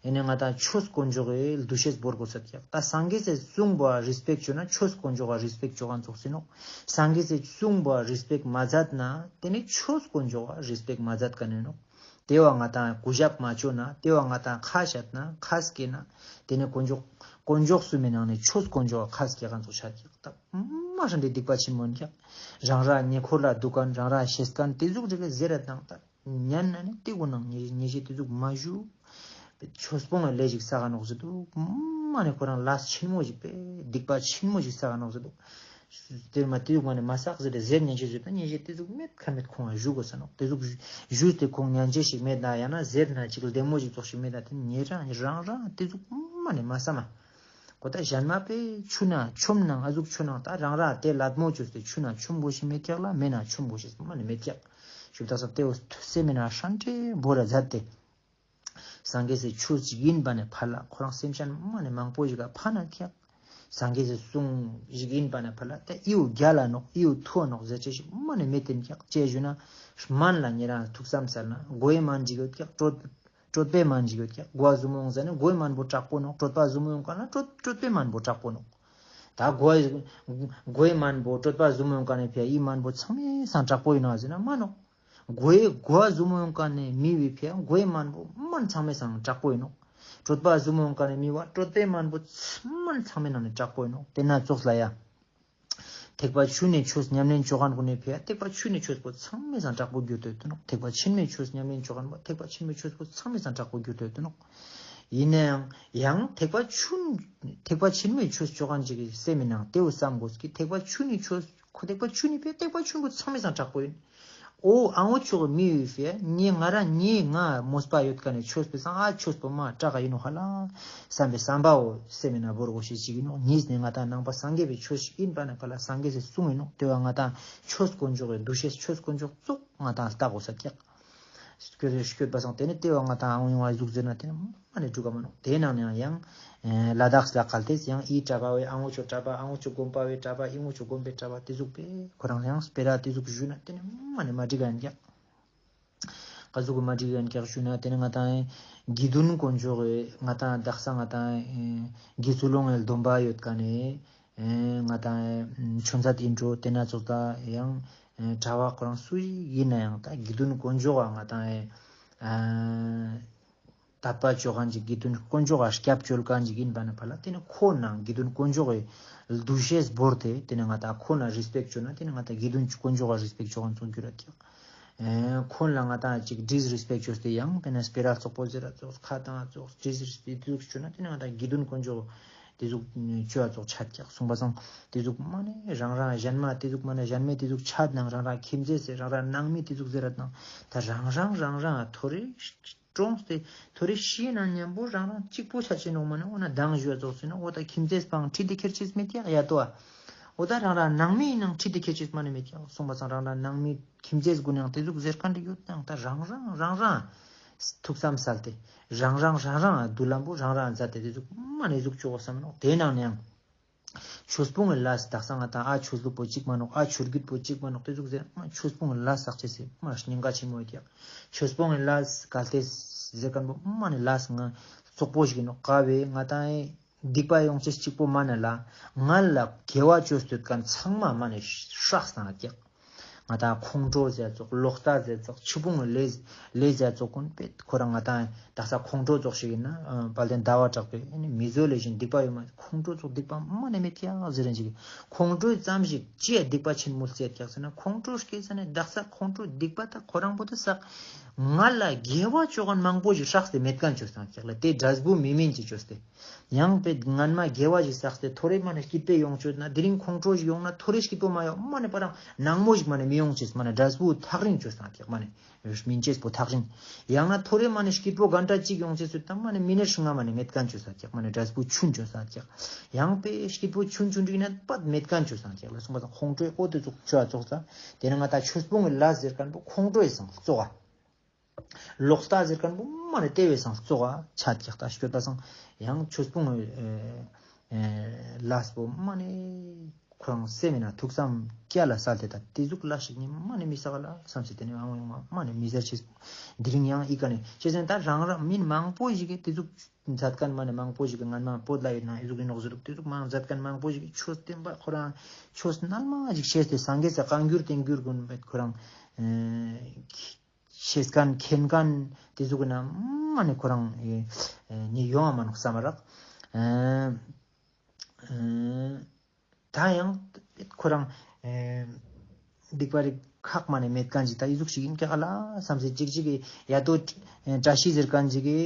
ཨེ་ནེ་ང་དང་ཆོས་དཀོན་མཆོག་གི་འདུ་ཤེས་བོར་དགོས་ས་ཀྱག། ད་སངས་རྒྱས་སི་གསུང་པོ་རིས་པེག་ཅོ་ན་ཆོས་དཀོན་མཆོག་ག་རིས་པེག་ཅོ་མཁན་ཙོགས་ཡིན་ནོག། སངས་རྒྱས་སི་གསུང་པོ་རིས་པེག་མ་མཛད་ན་དེ་ནེ་ཆོས་དཀོན་མཆོག་ག་རིས་པེག་མ་མཛད་མཁན་ཡིན་ནོག། དེ་བོ་ང་དང་གུས་ཞབས་མ་ཅོ་ན། དེ་བོ་ང་དང་ཁ་བཤད་ན། ཁ་སྐྱེ་ན། དེ་ནེ་དཀོན་མཆོག་དཀོན་མཆོག་གསུམ་མི་ནང་ནེ་ཆོས་དཀོན་མཆོག་ཁ་སྐྱེ་མཁན་ཙོགས་ཆ་ཀྱག། ད་མ་ཧྲན་ཏེ་སྡིག་པ་ཆེན་མོ་ཡིན་ཀྱག། རང་རང་ཉེ་འཁོར་ལ་འདུག་མཁན་རང་རང་ཤེས་མཁན་དེ་ཟུག་རེ་ཟེར་ར་དང་ད་ཉན་ན་ནི་དེ་ཀུན་ནང་ཉེ་ཉེ་ཞེ་དེ་ཟུག་མ་ཞུ། ཆོས་སྤོང་ལ་ལས་ཞིག་བསགས་ནོག་ཟེར་འདུག། མ་ནེ་ཁོ་རང་ལས་ཆེན་མོ་ཞིག་པེ་སྡིག་པ་ཆེན་མོ་ཞིག་བསགས་ནོག་ཟེར་འདུག། དེར་མ་དེ་ཟུག་མ་ནེ་མ་བསགས་ཟེར་ཏེ་ཟེར་ཉན་ཅེས་ཟེར་ན་ཉན་ཅེས་དེ་ཟུག་མེད་ཁ་མེད་ཁོང་ང་ཞུ་དགོས་ས་ནོག། དེ་ཟུག་ཞུས་ཏེ་ཁོང་ཉན་ཅེས་ཤིག་མེད་ན་ཡང་ན་ཟེར་ན་ཅིག་ལྡེ་མོ་ཞིག་ཙོགས་ཤིག་མེད་ན་དེ་ཉེ་རང་རང་རང་དེ་ཟུག་མ་ནེ་མ་བསམ་མ། གོ་ད་གཞན་མ་པའི་ཆུ་ན་ཆོམ་ནང་ཨ་ཟུག་ཆུ་ནང་ད་རང་རང་དེ་ལད་མོ་བཅོས་ཏེ་ཆུ་ན་ཆོམ་དགོས་ཤེས་མེད་ཀྱག་ལ་མེ་ན་ཆོམ་དགོས་ཤེས་མ་ནེ་མེད་ཀྱག། ཞུ་ད་ས་དེ་འོ་སེམས་མེད་ན་ཧྲན་ཏེ་བོར་ར་མཛད་དེ། སངས་རྒྱས་སི་ཆོས་ཅིག་ཡིན་པ་ནེ་ཕར་ལ་ཁོ་རང་སེམས་ཅན་མ་ནེ་མང་པོ་ཞིག་ག་ཕན་ན་ཀྱག། སངས་རྒྱས་སི་གསུང་ཞིག་ཡིན་པ་ནེ་ཕར་ལ་ད་ཨི་བོ་རྒྱལ་ལ་ནོག་ཨི་བོ་ཐུ་བ་ནོག་ཟེར་ཅེས་ཤིག་མ་ནེ་མེད་དེ་ཀྱག། ཅི་ཞུ་ན་སྨན་ལ་ཉེ་རང་ཐུགས་བསམ་སལ་ན་མགོའི་སྨན་ཞིག་ཡོད་ཀྱག། གྲོད་གྲོད་པའི་སྨན་ཞིག་ཡོད་ཀྱག། མགོ་ཟུར་མོ་ཡོང་ཟ་ནེ་མགོའི་སྨན་པོ་དྲག་པོ་ནོག། གྲོད་པ་ཟུར་མོ་ཡོང་ཀ་ན་གྲོད་གྲོད་པའི་སྨན་པོ་དྲག་པོ་ནོག། ད་མགོའི་མགོའི་སྨན་པོ་གྲོད་པ་ཟུར་མོ་ཡོང་ཀ་ནེ་ཕི་ཡ་ཨི་སྨན་པོ་ཚང་མའི་སང་དྲག་པོ་ཡིན་ནོག་ཟེར་ན་མ་ནོག། མགོའི་མགོ་ཟུར་མོ་ཡོང་ཀ་ནེ་མི་བོའི་ཕི་ཡ་མགོའི་སྨན་པོ་སྨན་ཚང་མའི་སང་དྲག་པོ་ཡིན་ནོག། གྲོད་པ་ཟུར་མོ་ཡོང་ཀ་ནེ་མི་བོ་གྲོད་པའི་སྨན་པོ་སྨན་ཚང་མའི་ནང་ནེ་དྲག་པོ་ཡིན་ནོག། དེ་ན་ཙོགས་ལ་ཡ། ཐེག་པ་ཆུང་ངུའི་ཆོས་ཉམས་ལེན་ཅོ་ཁན་གུན་ནི་ཕི་ཡ་ཐེག་པ་ཆུང་ངུའི་ཆོས་པོ་ཚང་མའི་སང་དྲག་པོ་གྱུར་ཏེ་ཡོད་དེ་ནོག། ཐེག་པ་ཆེན་མོའི་ཆོས་ཉམས་ལེན་ཅོ་ཁན་པོ་ཐེག་པ་ཆེན་མོའི་ཆོས་པོ་ཚང་མའི་སང་དྲག་པོ་གྱུར་ཏེ་ཡོད་དེ་ནོག། ཡིན་ནའང་ཡང་ཐེག་པ་ཆུང་ཐེག་པ་ཆེན་མོའི་ཆོས་ཅོ་ཁན་ཅིག་གི་སེམས་མི་ནང་དེ་བོ་བསམ་དགོས་ཀི། ཐེག་པ་ཆུང་ངུའི་ཆོས་ཁོ་ཐེག་པ་ཆུང་ངུའི་ཕི་ཡ་ཐེག་པ་ཆུང་ངུ་ཚང་མའི་སང་དྲག་པོ་ཡིན། འོ་ཨ་འོ་ཅོག་མི་ཡོད་ཕི་ཡ་ངའི་ང་རང་ངའི་ང་མོས་པ་ཡོད་ཀ་ནེ་ཆོས་པའི་སང་ཨ་ཆོས་པོ་མ་དྲག་ག་ཡིན་ནོག་ཧ་ལ་བསམ་པའི་བསམ་པའོ་སེམས་མི་ནང་བོར་དགོས་ཤེས་ཅིག་ཡིན་ནོག། ཉིས་ནེ་ང་ཏང་ནང་པ་སངས་རྒྱས་པའི་ཆོས་ཤིག་ཡིན་པ་ནེ་ཕར་ལ་སངས་རྒྱས་སི་གསུང་ཡིན་ནོག། དེ་བོ་ང་ཏང་ཆོས་དཀོན་མཆོག་གི་འདུ་ཤེས་ཆོས་དཀོན་མཆོག་ཙོགས་ང་ཏང་ལྟ་དགོས་ས་ཀྱག། སྐྱོད་སྐྱོད་པ་སང་དེ་ནེ་དེ་བོ་ང་ཏང་ཨ་འོ་ཡོང་བ་ཟུག་ཟེར་ན་དེ་ནེ་མ་ནེ་འགྲུག་ག་མ་ནོག། དེ་ནང་ནེ་ཡང་ཡང་ལ་དྭགས་ལ་གལ་ཏེ་ཡང་ཨི་གྲྭ་པ་བོའི་ཨ་འོ་ཅོག་གྲྭ་པ་ཨ་འོ་ཅོག་དགོན་པ་བོའི་གྲྭ་པ་ཨི་འོ་ཅོག་དགོན་པའི་གྲྭ་པ་དེ་ཟུག་པས་ཁོ་རང་ཡང་སྤེ་ར་དེ་ཟུག་ཞུས་ན་དེ་ནེ་མ་ནེ་མ་འགྲིག་ག་ཡིན་ཀྱག། ག་ཟུག་གི་མ་འགྲིག་ག་ཡིན་ཀྱག་ཞུས་ན་དེ་ནེ་ང་ཏང་དགེ་འདུན་དཀོན་མཆོག་གི་ང་ཏང་དག་ས་ང་ཏང་དགེ་ཚུལ་སློང་གི་སྡོམ་པ་ཡོད་ཀ་ནེ་ང་ཏང་ཆོས་མཛད་ཨིན་འགྲོ་དེ་ན་ཙོགས་ད་ཡང་གྲྭ་པ་ཁོ་རང་སུ་ཡིན་ན་ཡང་ད་དགེ་འདུན་དཀོན་མཆོག་ག་ང་ཏང་དད་པ་ཅོ་ཁན་ཅིག་དགེ་འདུན་དཀོན་མཆོག་ག་སྐྱབས་བཅོལ་ཁན་ཅིག་ཡིན་པ་ནེ་ཕར་ལ་དེ་ནེ་ཁོ་ན་དགེ་འདུན་དཀོན་མཆོག་གི་འདུ་ཤེས་བོར་ཏེ་དེ་ནེ་ང་ཏང་ཁོ་ན་རེས་པེཀྚ་ཅོ་ན་དེ་ནེ་ང་ཏང་དགེ་འདུན་དཀོན་མཆོག་ག་རེས་པེཀྚ་ཅོ་ཁན་ཙོགས་གྱུར་ར་ཀྱག། ཁོ་ན་ང་ཏང་ཅིག་ཌིས་རེས་པེཀྚ་ཅོས་ཏེ་ཡང་དེ་ནེ་སྤེ་ར་ཙོག་པོ་ཟེར་ར་ཙོགས་ཁ་བཏང་ཙོགས་ཌིས་རེས་པེཀྚ་དེ་ཟུག་ཅོ་ན་དེ་ནེ་ང་ཏང་དགེ་འདུན་དཀོན་མཆོག་དེ་ཟུག་ཅོ་ཙོགས་ཆ་ཀྱག་གསུངས་པ་སང་དེ་ཟུག་མ་ནེ་རང་རང་གཞན་མ་དེ་ཟུག་མ་ནེ་གཞན་མའི་དེ་ཟུག་ཆ་ནང་རང་རང་ཁྱིམ་མཚེས་ཟེར་རང་རང་ནང་མི་དེ་ཟུག་ཟེར་ར་དང་ད་རང་རང་རང་རང་ཐོ་རེ་གྲོངས་ཏེ་ཐོ་རེ་ཤི་ན་མཉམ་པོ་རང་རང་གཅིག་པོ་ཆ་ཅེས་ནོག་མ་ནེ་འོ་ན་མདང་ཞུ་བ་ཙོགས་ཟེར་ན་འོ་ད་ཁྱིམ་མཚེས་པའང་ཁྲིད་དེ་ཁྱེར་ཅེས་མེད་ཀྱག་ཡ་ཏོ་ཨ། འོ་ད་རང་རང་ནང་མི་ཡིན་ནང་ཁྲིད་དེ་ཁྱེར་ཅེས་མ་ནེ་མེད་ཀྱག་གསུངས་པ་སང་རང་རང་ནང་མི་ཁྱིམ་མཚེས་གུན་ཡང་དེ་ཟུག་ཟེར་ཁན་དེ་ཡོད་ནང་ད་རང་རང་རང་རང་ཐུགས་བསམ་སལ་ཏེ་རང་རང་རང་རང་མདུན་ལམ་པོ་རང་རང་མཛད་དེ་དེ་ཟུག་མ་ནེ་ཟུག་ཅོ་གོས་བསམ་ནོག། དེ་ནང་ནེ་ཡང་ཆོས་སྤོང་གི་ལས་དག་ས་ང་ཏང་ཨ་ཆོས་ལུགས་པོ་གཅིག་མ་ནོག་ཨ་ཆོས་བརྒྱུད་པོ་གཅིག་མ་ནོག་དེ་ཟུག་ཟེར་མ་ཆོས་སྤོང་གི་ལས་བསགས་ཅེས་སི་མ་སྙིང་ག་ཆེན་མོ་ཡོད་ཀྱག། ཆོས་སྤོང་གི་ལས་གལ་ཏེ་ཟེར་ཁན་པོ་མ་ནེ་ལས་ང་ཙོག་པོ་ཞིག་ཡིན་ནོག་ག་བོའི་ང་ཏང་ཨེ་སྡིག་པ་ཡོང་ཅེས་གཅིག་པོ་མ་ནེ་ལ་ང་ལ་དགེ་བ་ཅོས་སྡོད་ཁན་ཚང་མ་མ་ནེ་སྲེགས་སང་ཀྱག། ང་ཏང་ཁོང་ཁྲོ་ཟེར་ཙོགས་ལོག་ལྟ་ཟེར་ཙོགས་ཕྱི་ཕུང་གི་ལས་ལས་ཟེར་ཙོགས་གུན་པེ་ཁོ་རང་ང་ཏང་དག་ས་ཁོང་ཁྲོ་ཙོགས་ཤིག་ཡིན་ན་དཔལ་ལྡན་ཟླ་བ་གྲགས་པས་ཨ་ནི་མི་བཟོད་ལས་གཞན་སྡིག་པ་ཡོད་མ་ཁོང་ཁྲོ་ཙོགས་སྡིག་པ་མ་ནེ་མེད་ཀྱག་ཟེར་རན་ཅིག། ཁོང་ཁྲོའི་ཙམ་ཞིག་ཅི་ཡ་སྡིག་པ་ཆེན་མོ་སླེབས་ཀྱག་ཟེར་ན་ཁོང་ཁྲོ་སྐྱེས་ས་ནེ་དག་ས་ཁོང་ཁྲོ་སྡིག་པ་ད་ཁོ་རང་པོ་ད་བསགས་ང་ལ་དགེ་བ་ཅོ་ཁན་མང་པོ་ཞིག་སྲེགས་ཏེ་མེད་ཁན་ཅོས་སང་ཀྱག་ལ་དེ་འབྲས་བུ་མི་སྨིན་ཅེས་ཅོས་ཏེ། ཡང་པེ་སྔན་མ་དགེ་བ་ཞིག་བསགས་ཏེ་ཐོ་རེ་མ་ནེ་སྐྱིད་པོ་ཡོང་ཅོས་ན་དེ་རིང་ཁོང་ཁྲོ་ཞིག་ཡོང་ན་ཐོ་རེ་སྐྱིད་པོ་མ་ཡོང་མ་ནེ་པ་རང་ནང་མོ་ཞིག་མ་ནེ་མི་ཡོང་ཅེས་མ་ནེ་འབྲས་བུ་ཐག་རིང་ཅོས་སང་ཀྱག་མ་ནེ་སྨིན་ཅེས་པོ་ཐག་རིང་། ཡང་ན་ཐོ་རེ་མ་ནེ་སྐྱིད་པོ་གན་ཏྲ་གཅིག་ཡོང་ཅེས་སུ་ད་མ་ནེ་མི་ནེཊ་ལྔ་མ་ནེ་མེད་ཁན་ཅོས་སང་ཀྱག་མ་ནེ་འབྲས་བུ་ཆུན་ཅོས་སང་ཀྱག། ཡང་པེ་སྐྱིད་པོ་ཆུན་ཆུན་ཅིག་ན་པད་མེད་ཁན་ཅོས་སང་ཀྱག་ལ་གསུངས་པ་དང་ཁོང་ཁྲོའི་འོ་དེ་ཙོགས་ཅོ་ཙོགས་ས་དེ་ནེ་ང་ཏང་ཆོས་སྤོང་གི་ལས་ཟེར་ཁན་པོ་ཁོང་ཁྲོའི་སང་ཙོགས་ཨ། ལོག་ལྟ་ཟེར་ཁན་པོ་མ་ནེ་དེ་བས་སང་གཙོ་བོ་ཆ་ཀྱག་ད་སྐྱོད་པ་སང་ཡང་ཆོས་སྤོང་ཨེ་ཨེ་ལས་པོ་མ་ནེ་ཁོ་རང་སེམས་མེད་ན་ཐུགས་བསམ་སྐྱ་ལ་སལ་ཏེ་ད་དེ་ཟུག་ལ་ཞིག་ནི་མ་ནེ་མི་བསགས་ལ་བསམ་སེ་དེ་ནེ་ཨང་ཡོང་མ་མ་ནེ་མི་ཟེར་ཅེས་དེ་རིང་ཡང་ཨི་ཀ་ནེ་ཅེས་ཟེར་ན་ད་རང་རང་མི་མང་པོ་ཞིག་གི་དེ་ཟུག་མཛད་ཁན་མ་ནེ་མང་པོ་ཞིག་གི་ངན་མ་བོད་ལ་ཡོད་ན་ཨི་ཟུག་ཨིན་ནོག་ཟེར་དུག་དེ་ཟུག་མང་མཛད་ཁན་མང་པོ་ཞིག་གི་ཆོས་བསྟན་པ་ཁོ་རང་ཆོས་རྣལ་མ་ཞིག་ཤེས་ཏེ་སངས་རྒྱས་སི་བཀའ་འགྱུར་བསྟན་འགྱུར་གུན་བེད་ཁོ་རང་ཨེ། ཤེས་ཁན་མཁྱེན་ཁན་དེ་ཟུག་གི་ན་མ་ནེ་ཁོ་རང་ཨེ་ཨེ་ནི་ཡོང་བ་མ་ནོག་བསམ་མ་རག། ཨེ་ཨེ་ད་ཡང་ཁོ་རང་ཨེ་སྡིག་པ་རིག་ ཁག་མ་ནེ་མེད་ཁན་ཅིག་ད་འི་ཟུག་ཞིག་ཨིན་ཀྱག་ལ་སམ་སེ་ཅིག་ཅིག་གི་ཡ་དོ་བཀྲ་ཤིས་ཟེར་ཁན་ཅིག་གི་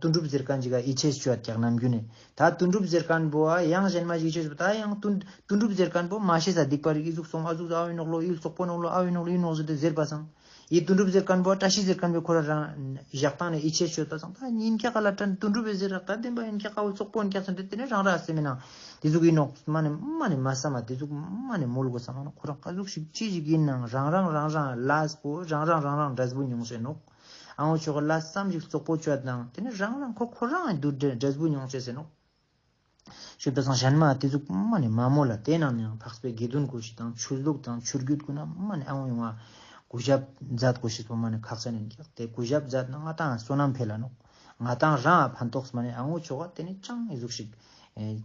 དོན་གྲུབ་ཟེར་ཁན་ཅིག་ག་ཡིད་ཆེས་ཅོ་ཡོད་ཀྱག་ནམ་རྒྱུན་ནེ། ད་དོན་གྲུབ་ཟེར་ཁན་བོ་ཡང་ཞན་མ་ཞིག་ཡིད་ཆེས་ཅོ་ད་ཡང་དོན་དོན་གྲུབ་ཟེར་ཁན་བོ་མ་ཤེས་ས་སྡིག་པ་རིག་འི་ཟུག་སོང་འ་ཟུག་ཨ་བོ་ཨིན་ནོག་ལོ་འི་ཙོག་པོ་ནོག་ལོ་ཨ་བོ་ཨིན་ནོག་ལོ་འི་ནོག་ཟེར་ཏེ་ཟེར་པ་སང་། འི་དོན་གྲུབ་ཟེར་ཁན་བོ་བཀྲ་ཤིས་ཟེར་ཁན་བོ་ཁོ་རང་རང་ཞག་དང་ནེ་ཡིད་ཆེས་ཅོ་ད་སང་ད་ཨིན་ཀྱག་ལ་དྲན་དོན་གྲུབ་བེ་ཟེར་རག་ད་བདེན་པ་ཨིན་ཀྱག་ཨ་བོ་ཙོག་པོ་ཨིན་ཀྱག་སམ་སྟེ་ཏེ་ནེ་རང་རང་སེམས་ནང་ཏེ་ཟུག་ཨིན་ནོག་མ་ནེ་མ་ནེ་མ་སམ་མ་ཏེ་ཟུག་མ་ནེ་མོལ་གོས་སམ་མ་ནོག་ཁོ་རང་ཀ་ཟུག་ཞིག་ཅི་ཞིག་ཨིན་ནང་རང་རང་རང་རང་ལས་པོ་རང་རང་རང་རང་འབྲས་བུ་མྱོང་ཤེས་ནོག་ཨ་བོ་ཙོགས་ལ་སམ་ཞིག་ཙོག་པོ་ཅོ་ཡོད་ནང་ཏེ་ནེ་རང་རང་ཁོ་ཁོ་རང་འདུ་འབྲས་བུ་མྱོང་ཤེས་ཟེར་ནོག་ཤོད་པ་སང་ཞན་མ་ཏེ་ཟུག་མ་ནེ་མ་མོལ་ལ་ཏེ་ནང་ནེ་ཡང་འཕགས་པའི་དགེ་འདུན་གོ་ཤེས་དང་ཆོས་ལུགས་དང་ཆོས་བརྒྱུད་གུན་ན་མ་ནེ་ཨ་བོ་ཡོང་བ་གུས་ཞབས་མཛད་གོ་ཤེས་པོ་མ་ནེ་ཁག་ཅན་ཨིན་ཀྱག་ཏེ་གུས་ཞབས་མཛད་ན་ང་དང་བསོད་ནམས་འཕེལ་ལ་ནོག་ང་དང་རང་ཕན་ཐོགས་མ་ནེ་ཨ་བོ་ཙོགས་ཏེ་ནེ་ཅང་འི་ཟུག་ཞིག་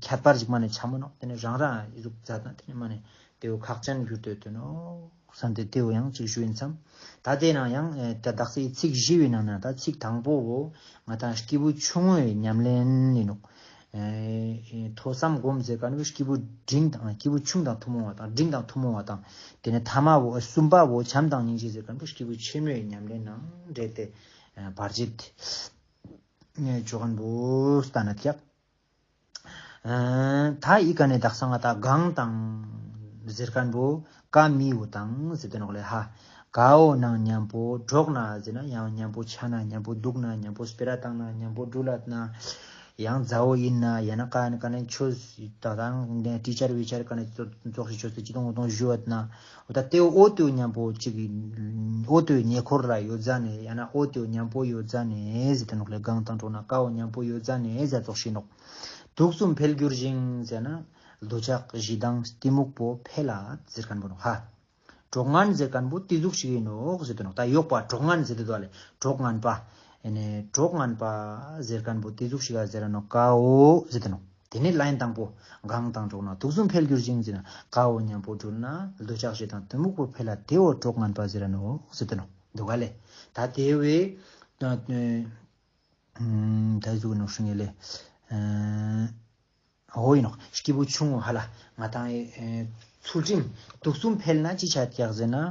ཁྱད་པར་ཞིག་མ་ནེ་ཆ་མོ་ནོག་ཏེ་ནེ་རང་རང་འི་ཟུག་མཛད་ན་ཏེ་ནེ་མ་ནེ་ཏེ་བོ་ཁག་ཅན་གྱུར་ཏེ་ཡོད་ནོག་སམ་སྟེ་ཏེ་བོ་ཡང་ཅིག་ཞུ་ཨིན་སམ། ད་ཏེ་ནང་ཡང་ཨེ་ད་དག་སའི་ཚིག་བཞི་བོའི་ནང་ན་ད་ཚིག་དང་པོ་བོ་ང་དང་སྐྱེས་བུ་ཆུང་ངུའི་ཉམས་ལེན་ཨིན་ནོག་ཨེ་ཐོས་བསམ་སྒོམ་ཟེར་ཁན་བོ་སྐྱེས་བུ་འབྲིང་དང་སྐྱེས་བུ་ཆུང་དང་ཐུན་མོང་བ་དང་འབྲིང་དང་ཐུན་མོང་བ་དང་ཏེ་ནེ་ཐ་མ་བོ་ཨེ་གསུམ་པ་བོ་བྱམས་དང་སྙིང་རྗེ་ཟེར་ཁན་བོ་སྐྱེས་བུ་ཆེན་མོའི་ཉམས་ལེན་ནང་འབྲེལ་ཏེ་ཨེ་བར་ཆད་ཨེ་ཅོ་ཁན་བོ་སྟན་ན་ཀྱག་ཨ་ད་འི་ཀ་ནེ་དག་ས་ང་དང་གང་དང་ཟེར་ཁན་བོ་ཀ་མི་བོ་དང་ཟེར་ཏེ་ནོག་ལེ་ཧ། ག་བོ་ནང་ཉམ་པོ་གྲོགས་ན་ཟེར་ན་ཡང་ཉམ་པོ་ཆ་ན་ཉམ་པོ་དུག་ན་ཉམ་པོ་སྤེ་ར་ཏང་ན་ཉམ་པོ་དྲུལ་ལད་ན་ཡང་ཛ་འོ་ཨིན་ན་ཡང་ན་ཀ་ནེ་ཀ་ནེ་ཆོས་ད་དང་ཊི་ཅར་བི་ཅར་ཀ་ནེ་ཙོགས་ཤིག་ཆོས་སི་ཅི་དང་འོ་དང་ཞུ་བད་ན་འོ་ད་ཏེ་འོ་ཏེ་ཉམ་པོ་ཅིག་འོ་ཏེ་ཉེ་འཁོར་ལ་ཡོད་ཟ་ནེ་ཡང་ན་འོ་ཏེ་ཉམ་པོ་ཡོད་ཟ་ནེ་ཟེར་ཏེ་ནོག་ལེ། གང་དང་གྲོགས་ན་ཀ་བོ་ཉམ་པོ་ཡོད་ཟ་ནེ་ཟེར་ཙོགས་ཤིག་ནོག་དུག་གསུམ་འཕེལ་འགྱུར་ཞིང་ཟེར་ན་འདོད་ཆགས་ཞེ་སྡང་གཏི་མུག་པོ་འཕེལ་ལ་ཟེར་ཁན་བོ་ནོག་ཧ། གྲོགས་ངན་ཟེར་ཁན་བོ་ཏེ་ཟུག་ཞིག་ཨིན་ནོག་ཟེར་ཏེ་ནོག་ད་ཡོག་པ་གྲོགས་ངན་ཟེར་ཏེ་དུག་ལེ། གྲོགས་ངན་པ། ཨེ་ནེ་གྲོགས་ངན་པ་ཟེར་ཁན་བོ་ཏེ་ཟུག་ཞིག་ག་ཟེར་ར་ནོག་ཀ་བོ་ཟེར་ཏེ་ནོག་ཏེ་ནེ་ལའིན་དང་པོ་གང་དང་གྲོགས་ན་དུག་གསུམ་འཕེལ་འགྱུར་ཞིང་ཟེར་ན་ཀ་བོ་ཉམ་པོ་དྲུལ་ན་འདོད་ཆགས་ཞེ་སྡང་གཏི་མུག་པོ་འཕེལ་ལ་ཏེ་བོ་གྲོགས་ངན་པ་ཟེར་ར་ནོག་ཟེར་ཏེ་ནོག་དུག་ག་ལེ། ད་ཏེ་བོའི་ད་ཨ་ད་ཟུག་ནོག་ཤུ་ངེ་ལེ། ཨ་འོ་ཨིན་ནོག་སྐྱེས་བུ་ཆུང་ངུ་ཧ་ལ་ང་དང་ཨེ་ཚུལ་ཁྲིམས་དུག་གསུམ་འཕེལ་ན་ཅི་ཆ་ཀྱག་ཟེར་ན། ཨ་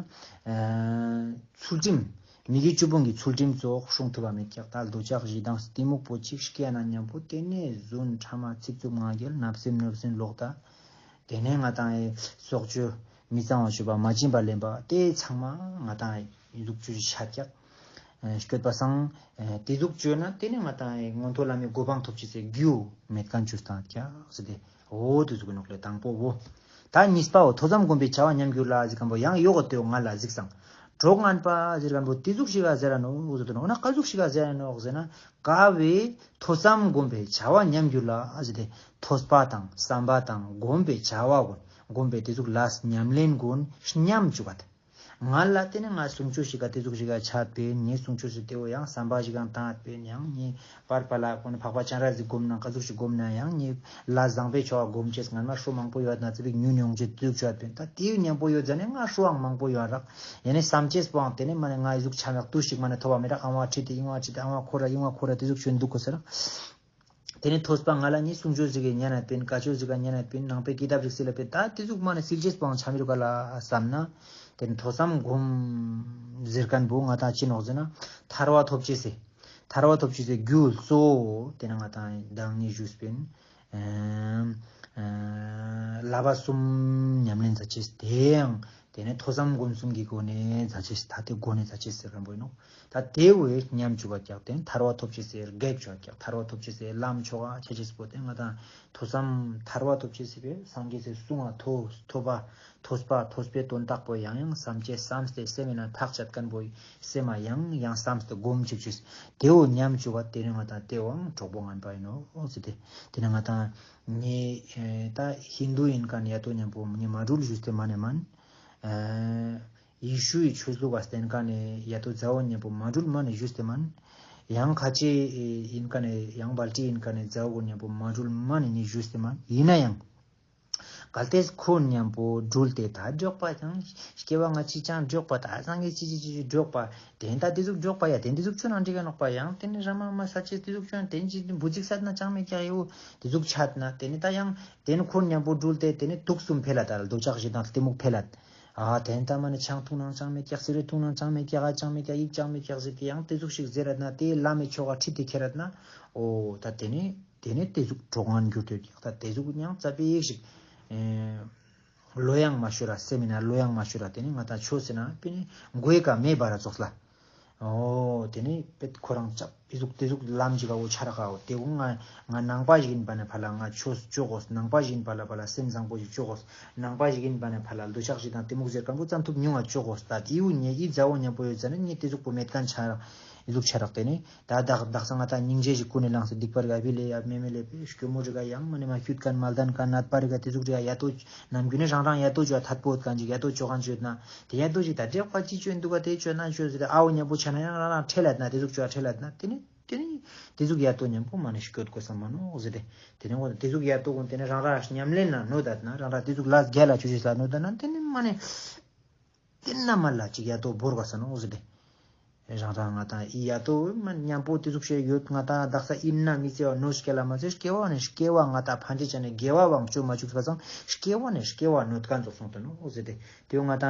ཚུལ་ཁྲིམས་མི་དགེ་བཅུ་སྤོང་གི་ཚུལ་ཁྲིམས་ཙོགས་སྲུང་ཐུབ་པ་མེད་ཀྱག་ད་འདོད་ཆགས་ཞེ་སྡང་གཏི་མུག་པོ་ཅིག་སྐྱེས་ན་ཉམ་པོ་ཏེ་ནེ་རྫུན་ཕྲ་མ་ཚིག་རྩུབ་ངག་འཁྱལ་བརྣབ་སེམས་གནོད་སེམས་ལོག་ལྟ། ཏེ་ནེ་ང་དང་ཨེ་སྲོག་གཅོད་མི་གཙང་བ་སྤྱོད་པ་མ་བྱིན་པ་ལེན་པ་ཏེ་ཚང་མ་ང་དང་ཨེ་ཟུག་ཅུ་ཆ་ཀྱག་ཨ་སྐྱོད་པ་སང་ཨ་ཏེ་ཟུག་ཅོས་ན་ཏེ་ནེ་ང་དང་ཨེ་མངོན་མཐོ་ལྷ་མིའི་གོ་འཕང་ཐོབ་ཅེས་སི་རྒྱུ་མེད་ཁན་ཅོས་ཏང་ཀྱག་ཟེར་ཏེ་འོ་ཏེ་ཟུག་གི་ནོག་ལེ་དང་པོ་བོ། ད་གཉིས་པའོ་ཐོས་བསམ་སྒོམ་པའི་བྱ་བ་ཉམས་འགྱུར་ལ་ཟེར་ཁན་བོ་ཡང་ཡོག་གོ་ཏེ་བོ་ང་ལ་གཟིགས་སང་། གྲོགས་ངན་པ་ཟེར་ཁན་བོ་ཏེ་ཟུག་ཞིག་ག་ཟེར་ར་ནོག་ཟེར་ཏེ་ནོག་འོ་ན་ཀ་ཟུག་ཞིག་ག་ཟེར་ར་ནོག་ཟེར་ན་ཀ་བོའི་ཐོས་བསམ་སྒོམ་པའི་བྱ་བ་ཉམས་འགྱུར་ལ་ཟེར་ཏེ་ཐོས་པ་དང་བསམ་པ་དང་སྒོམ་པའི་བྱ་བ་གུན་སྒོམ་པའི་ཏེ་ཟུག་ལས་ཉམས་ལེན་གུན་ཉམ་ཅུག་ག་ད། ང་ལ་ཏེ་ནེ་ང་གསུང་ཆོས་ཤིག་ག་ཏེ་ཟུག་ཞིག་ག་ཆ་པིན་ངའི་གསུང་ཆོས་སི་ཏེ་བོ་ཡང་བསམ་པ་ཞིག་ག་ཏང་པིན་ཡང་ངའི་པར་པ་ལ་ཁོ་ན་འཕགས་པ་སྤྱན་རས་གཟིགས་སྒོམ་ན་ཀ་ཟུག་ཞིག་སྒོམ་ན་ཡང་ངའི་ལ་བཟང་པོའི་ཆོ་ག་སྒོམ་ཅེས་ང་མ་ཧྲོ་མང་པོ་ཡོད་ན་ཙི་པིག་ཉུང་ཉུང་ཅེས་ཏེ་ཟུག་ཆོ་པིན་ད་ཏེ་ཉམ་པོ་ཡོད་ཟ་ནེ་ང་ཧྲོའང་མང་པོ་ཡོད་རག་ཡང་ན་བསམ་ཅེས་པོའང་ཏེ་ནེ་མ་ནེ་ང་ཨི་ཟུག་ཆ་མེད་ཏུས་ཤིག་མ་ནེ་ཐོབ་བ་མེད་རག་ཨ་བ་ཁྲིད་དེ་ཨི་བ་ཁྲིད་དེ་ཨ་བ་ཁོ་ར་ཨི་བ་ཁོ་ར་ཏེ་ཟུག་ཆོ་དུག་གོ་ཟེར་རག་ཏེ་ནེ་ཐོས་པ་ང་ལ་ནི་གསུང་ཆོས་ཟིག་གི་ཉན་ན་པིན་བཀའ་ཆོས་ཟིག་ག་ཉན་ན་པིན་ནང་པའི་ཀི་ཏབ་ཟིག་སིལ་ལ་པིན་ད་ཏེ་ཟུག་མ་ནེ་སིལ་ཅེས་པོའང་ཆ་མི་རུག་ག་ལ་བསམ་ན། ཏེ་ནེ་ཐོས་བསམ་སྒོམ་ཟེར་ཁན་བོ་ང་དང་ཅི་ནོག་ཟེར་ན་ཐར་བ་ཐོབ་ཅེས་སི། ཐར་བ་ཐོབ་ཅེས་སི་རྒྱུ་གཙོ་བོ་ཏེ་ནེ་ང་དང་མདང་ནེ་ཞུས་པིན། ཨ་ཨ་བསླབ་པ་གསུམ་ཉམས་ལེན་མཛད་ཅེས་ཏེ་ཡང་ཏེ་ནེ་ཐོས་བསམ་སྒོམ་གསུམ་གྱི་སྒོ་ནེ་མཛད་ཅེས་ད་ཏེ་སྒོ་ནེ་མཛད་ཅེས་ཟེར་ཁན་བོ་ཨིན་ནོག་ད་ཏེ་བོའི་ཉམ་ཅུག་ག་ཀྱག་ཏེ་ཐར་བ་ཐོབ་ཅེས་སི་གེག་ཅུག་ག་ཀྱག་ཐར་བ་ཐོབ་ཅེས་སི་ལམ་ཆོག་ག་ཆ་ཅེས་པོ་ཏེ་ང་དང་ཐོས་བསམ་ཐར་བ་ཐོབ་ཅེས་སི་སངས་རྒྱས་སི་གསུང་ང་ཐོས་ཐོས་པ་ཐོས་པ་ཐོས་པའི་དོན་དག་པོ་ཡང་ཡང་བསམ་ཅེས་བསམ་སྟེ་སེམས་ན་ཐག་བཅད་ཁན་བོ་སེམས་མ་ཡང་ཡང་བསམ་སྟེ་སྒོམ་ཅུག་ཅེས་ཏེ་བོ་ཉམ་ཅུག་ག་ཏེ་ནེ་ང་དང་ཏེ་བོའང་གྲོགས་པོ་ངན་པ་ཨིན་ནོག་ཟེར་ཏེ་ཏེ་ནེ་ང་དང་ནི་ད་ཧིན་དུ་ཨིན་ཁན་ཡ་ཏོ་ཉམ་པོ་ནི་མ་དྲུལ་ཞུས་ཏེ་མ་ནེ་མན། ཨ་ཡེ་ཤུའི་ཆོས་ལུགས་པ་བསྟེན་ཁན་ནི་ཡ་ཏོ་ཛ་འོ་ཉམ་པོ་མ་དྲུལ་མ་ནེ་ཞུས་ཏེ་མན། ཡང་ཁ་ཆེ་ཨིན་ཁན་ནི་ཡང་བལ་ཏི་ཨིན་ཁན་ནི་ཛ་འོ་ཉམ་པོ་མ་དྲུལ་མ་ནེ་ནི་ཞུས་ཏེ་མན། ཨིན་ན་ཡང་གལ་ཏེ་ཁོ་ཉམ་པོ་དྲུལ་ཏེ་ད་འགྲོགས་པ་ཡང་སྐྱེ་བ་སྔ་ཕྱི་ཅང་འགྲོགས་པ་ད་སངས་རྒྱས་ཅི་ཅི་ཅི་ཅི་འགྲོགས་པ་ཏེ་ད་ཏེ་ཟུག་འགྲོགས་པ་ཡ་ཏེ་ཏེ་ཟུག་ཆོ་ནང་འགྲིག་ག་ནོག་པ་ཡང་ཏེ་ནེ་ར་མ་མ་ས་ཅེས་ཏེ་ཟུག་ཆོ་ན་ཏེ་ཅི་འབུ་ཚིག་སད་ན་ཅང་མེད་ཀྱག་ཡོ་ཏེ་ཟུག་ཆད་ན་ཏེ་ནེ་ད་ཡང་ཏེ་ནེ་ཁོ་ཉམ་པོ་དྲུལ་ཏེ་ཏེ་ནེ་དུག་གསུམ་འཕེལ་ལ་ད་འདོད་ཆགས་ཞེ་སྡང་གཏི་མུག་འཕེལ་ལ། ཨ་དེ་ནི་ད་མ་ནི་ཆང་འཐུང་ནའང་ཅང་མེད་ཀྱག། སི་རེཊ་འཐུང་ནའང་ཅང་མེད་ཀྱག། ཨ་ཅང་མེད་ཀྱག། ཡིག་ཅང་མེད་ཀྱག་ཟེར་ཏེ་ཡང་དེ་ཟུག་ཞིག་ཟེར་རད་ན་དེ་ལམ་མི་ཆོག་ག་ཁྲིད་དེ་ཁྱེར་རད་ན། འོ་ད་དེ་ནི་དེ་ནི་དེ་ཟུག་གྲོགས་ངན་གྱུར་ཏེ་ཡོད་ཀྱག། ད་དེ་ཟུག་ཡང་རྩ་བའི་ཡིག་ཞིག་ཨེ་ལོ་ཡང་མ་ཤོར་ར། སེམས་མི་ན་ལོ་ཡང་མ་ཤོར་ར། དེ་ནི་ང་ད་ཆོས་ཟེར་ན་པི་ནི་མགོའི་ཀ་མེ་འབར་ར་ཙོགས་ལ། འོ་དེ་ནི་པེད་ཁོ་རང་ཅག་པི་ཟུག་དེ་ཟུག་ལམ་ཞིག་ག་འོ་ཆ་ར་ག་འོ་དེ་གུན་ང་ང་ནང་པ་ཞིག་ཡིན་པ་ནི་ཕ་ལ་ང་ཆོས་ཅོ་དགོས། ནང་པ་ཞིག་ཡིན་པ་ལ་ཕ་ལ་སེམས་བཟང་པོ་ཞིག་ཅོ་དགོས། ནང་པ་ཞིག་ཡིན་པ་ནི་ཕ་ལ་འདོད་ཆགས་ཞིག་དང་གཏི་མུག་ཟེར་མཁན་པོ་ཙམ་ཐུབ་ཉུང་ང་ཅོ་དགོས། ད་དེའུ་ཉེ་ཨི་མཛའ་བོ་མཉམ་པོ་ཡོད་ཙ་ན་ངས་དེ་ཟུག་པོ་མེད་མཁན་ཆ་ར་ཨི་ཟུག་ཆ་རག། དེ་ནི་ད་དག་དག་ས་ང་ད་སྙིང་རྗེ་ཞིག་ཀུན་ནས་བླངས་སེ་སྡིག་པ་རིག་ཨ་བི་ལེ་ཡ་མེ་མེ་ལེ་པེ་སྐྱོ་མོ་རིག་ཨ་ཡང་མ་ནི་མ་ཁྱུད་མཁན་མ་ལྡན་མཁན་ནད་པ་རིག་ཨ་དེ་ཟུག་རིག་ཨ་ཡ་ཏོ་ནམ་རྒྱུན་ནི་རང་རང་ཡ་ཏོ་ཅོ་ཨ་ཐད་པོ་ཡོད་མཁན་ཅིག་ཡ་ཏོ་ཅོ་མཁན་ཅིག་ཡོད་ན། དེ་ཡ་ཏོ་ཅིག་ད་འདྲེ་ཁ་ཅི་ཅོ་འདུག་ག་དེ་ཅོ་ན་ཅོ་ཟེར་ཏེ་ཨ་བོ་མཉམ་པོ་ཆ་ན་ཡང་རང་རང་ཁྲེལ་ལད་ན་དེ་ཟུག་ཅོ་ཨ་ཁྲེལ་ལད་ན་དེ་ནི་དེ་ནི་དེ་ཟུག་ཡ་ཏོ་མཉམ་པོ་མ་ནི་སྐྱོད་དགོས་ས་མ་ནོག་ཟེར་ཏེ། དེ་ནི་འོ་དེ་ཟུག་ཡ་ཏོ་གུན་དེ་ནི་རང་རང་ཉམས་ལེན་ན་ནོ་ད་ན་རང་རང་དེ་ཟུག་ལ་རྒྱལ་ལ་ཆུ་ཆུ་ས་ནོ་ད་ན་དེ་ནི་མ་ནི་དེ་ན་མ་ལ་ཅིག་ཡ་ཏོ་བོར་ག་ས་ནོག་ཟེར་ཏེ། རང་རང་ང་ད་ཨི་ཡ་ཏོ་མ་མཉམ་པོ་དེ་ཟུག་ཤེས་ཡོད་ང་ད་དག་ས་ཨིན་ན་མི་ཚེ་བ་ནོ་སྐྱེ་ལ་མ་ཚེ་སྐྱེ་བ་ནས་སྐྱེ་བ་ང་ད་ཕན་ཅེ་ཅ་ནས་དགེ་བ་བང་ཅོ་མ་བཅུག་པ་སང་སྐྱེ་བ་ནས་སྐྱེ་བ་ནོད་མཁན་ཙོགས་སོང་དོ་ནོ་ཟེར་ཏེ། དེ་ང་ད་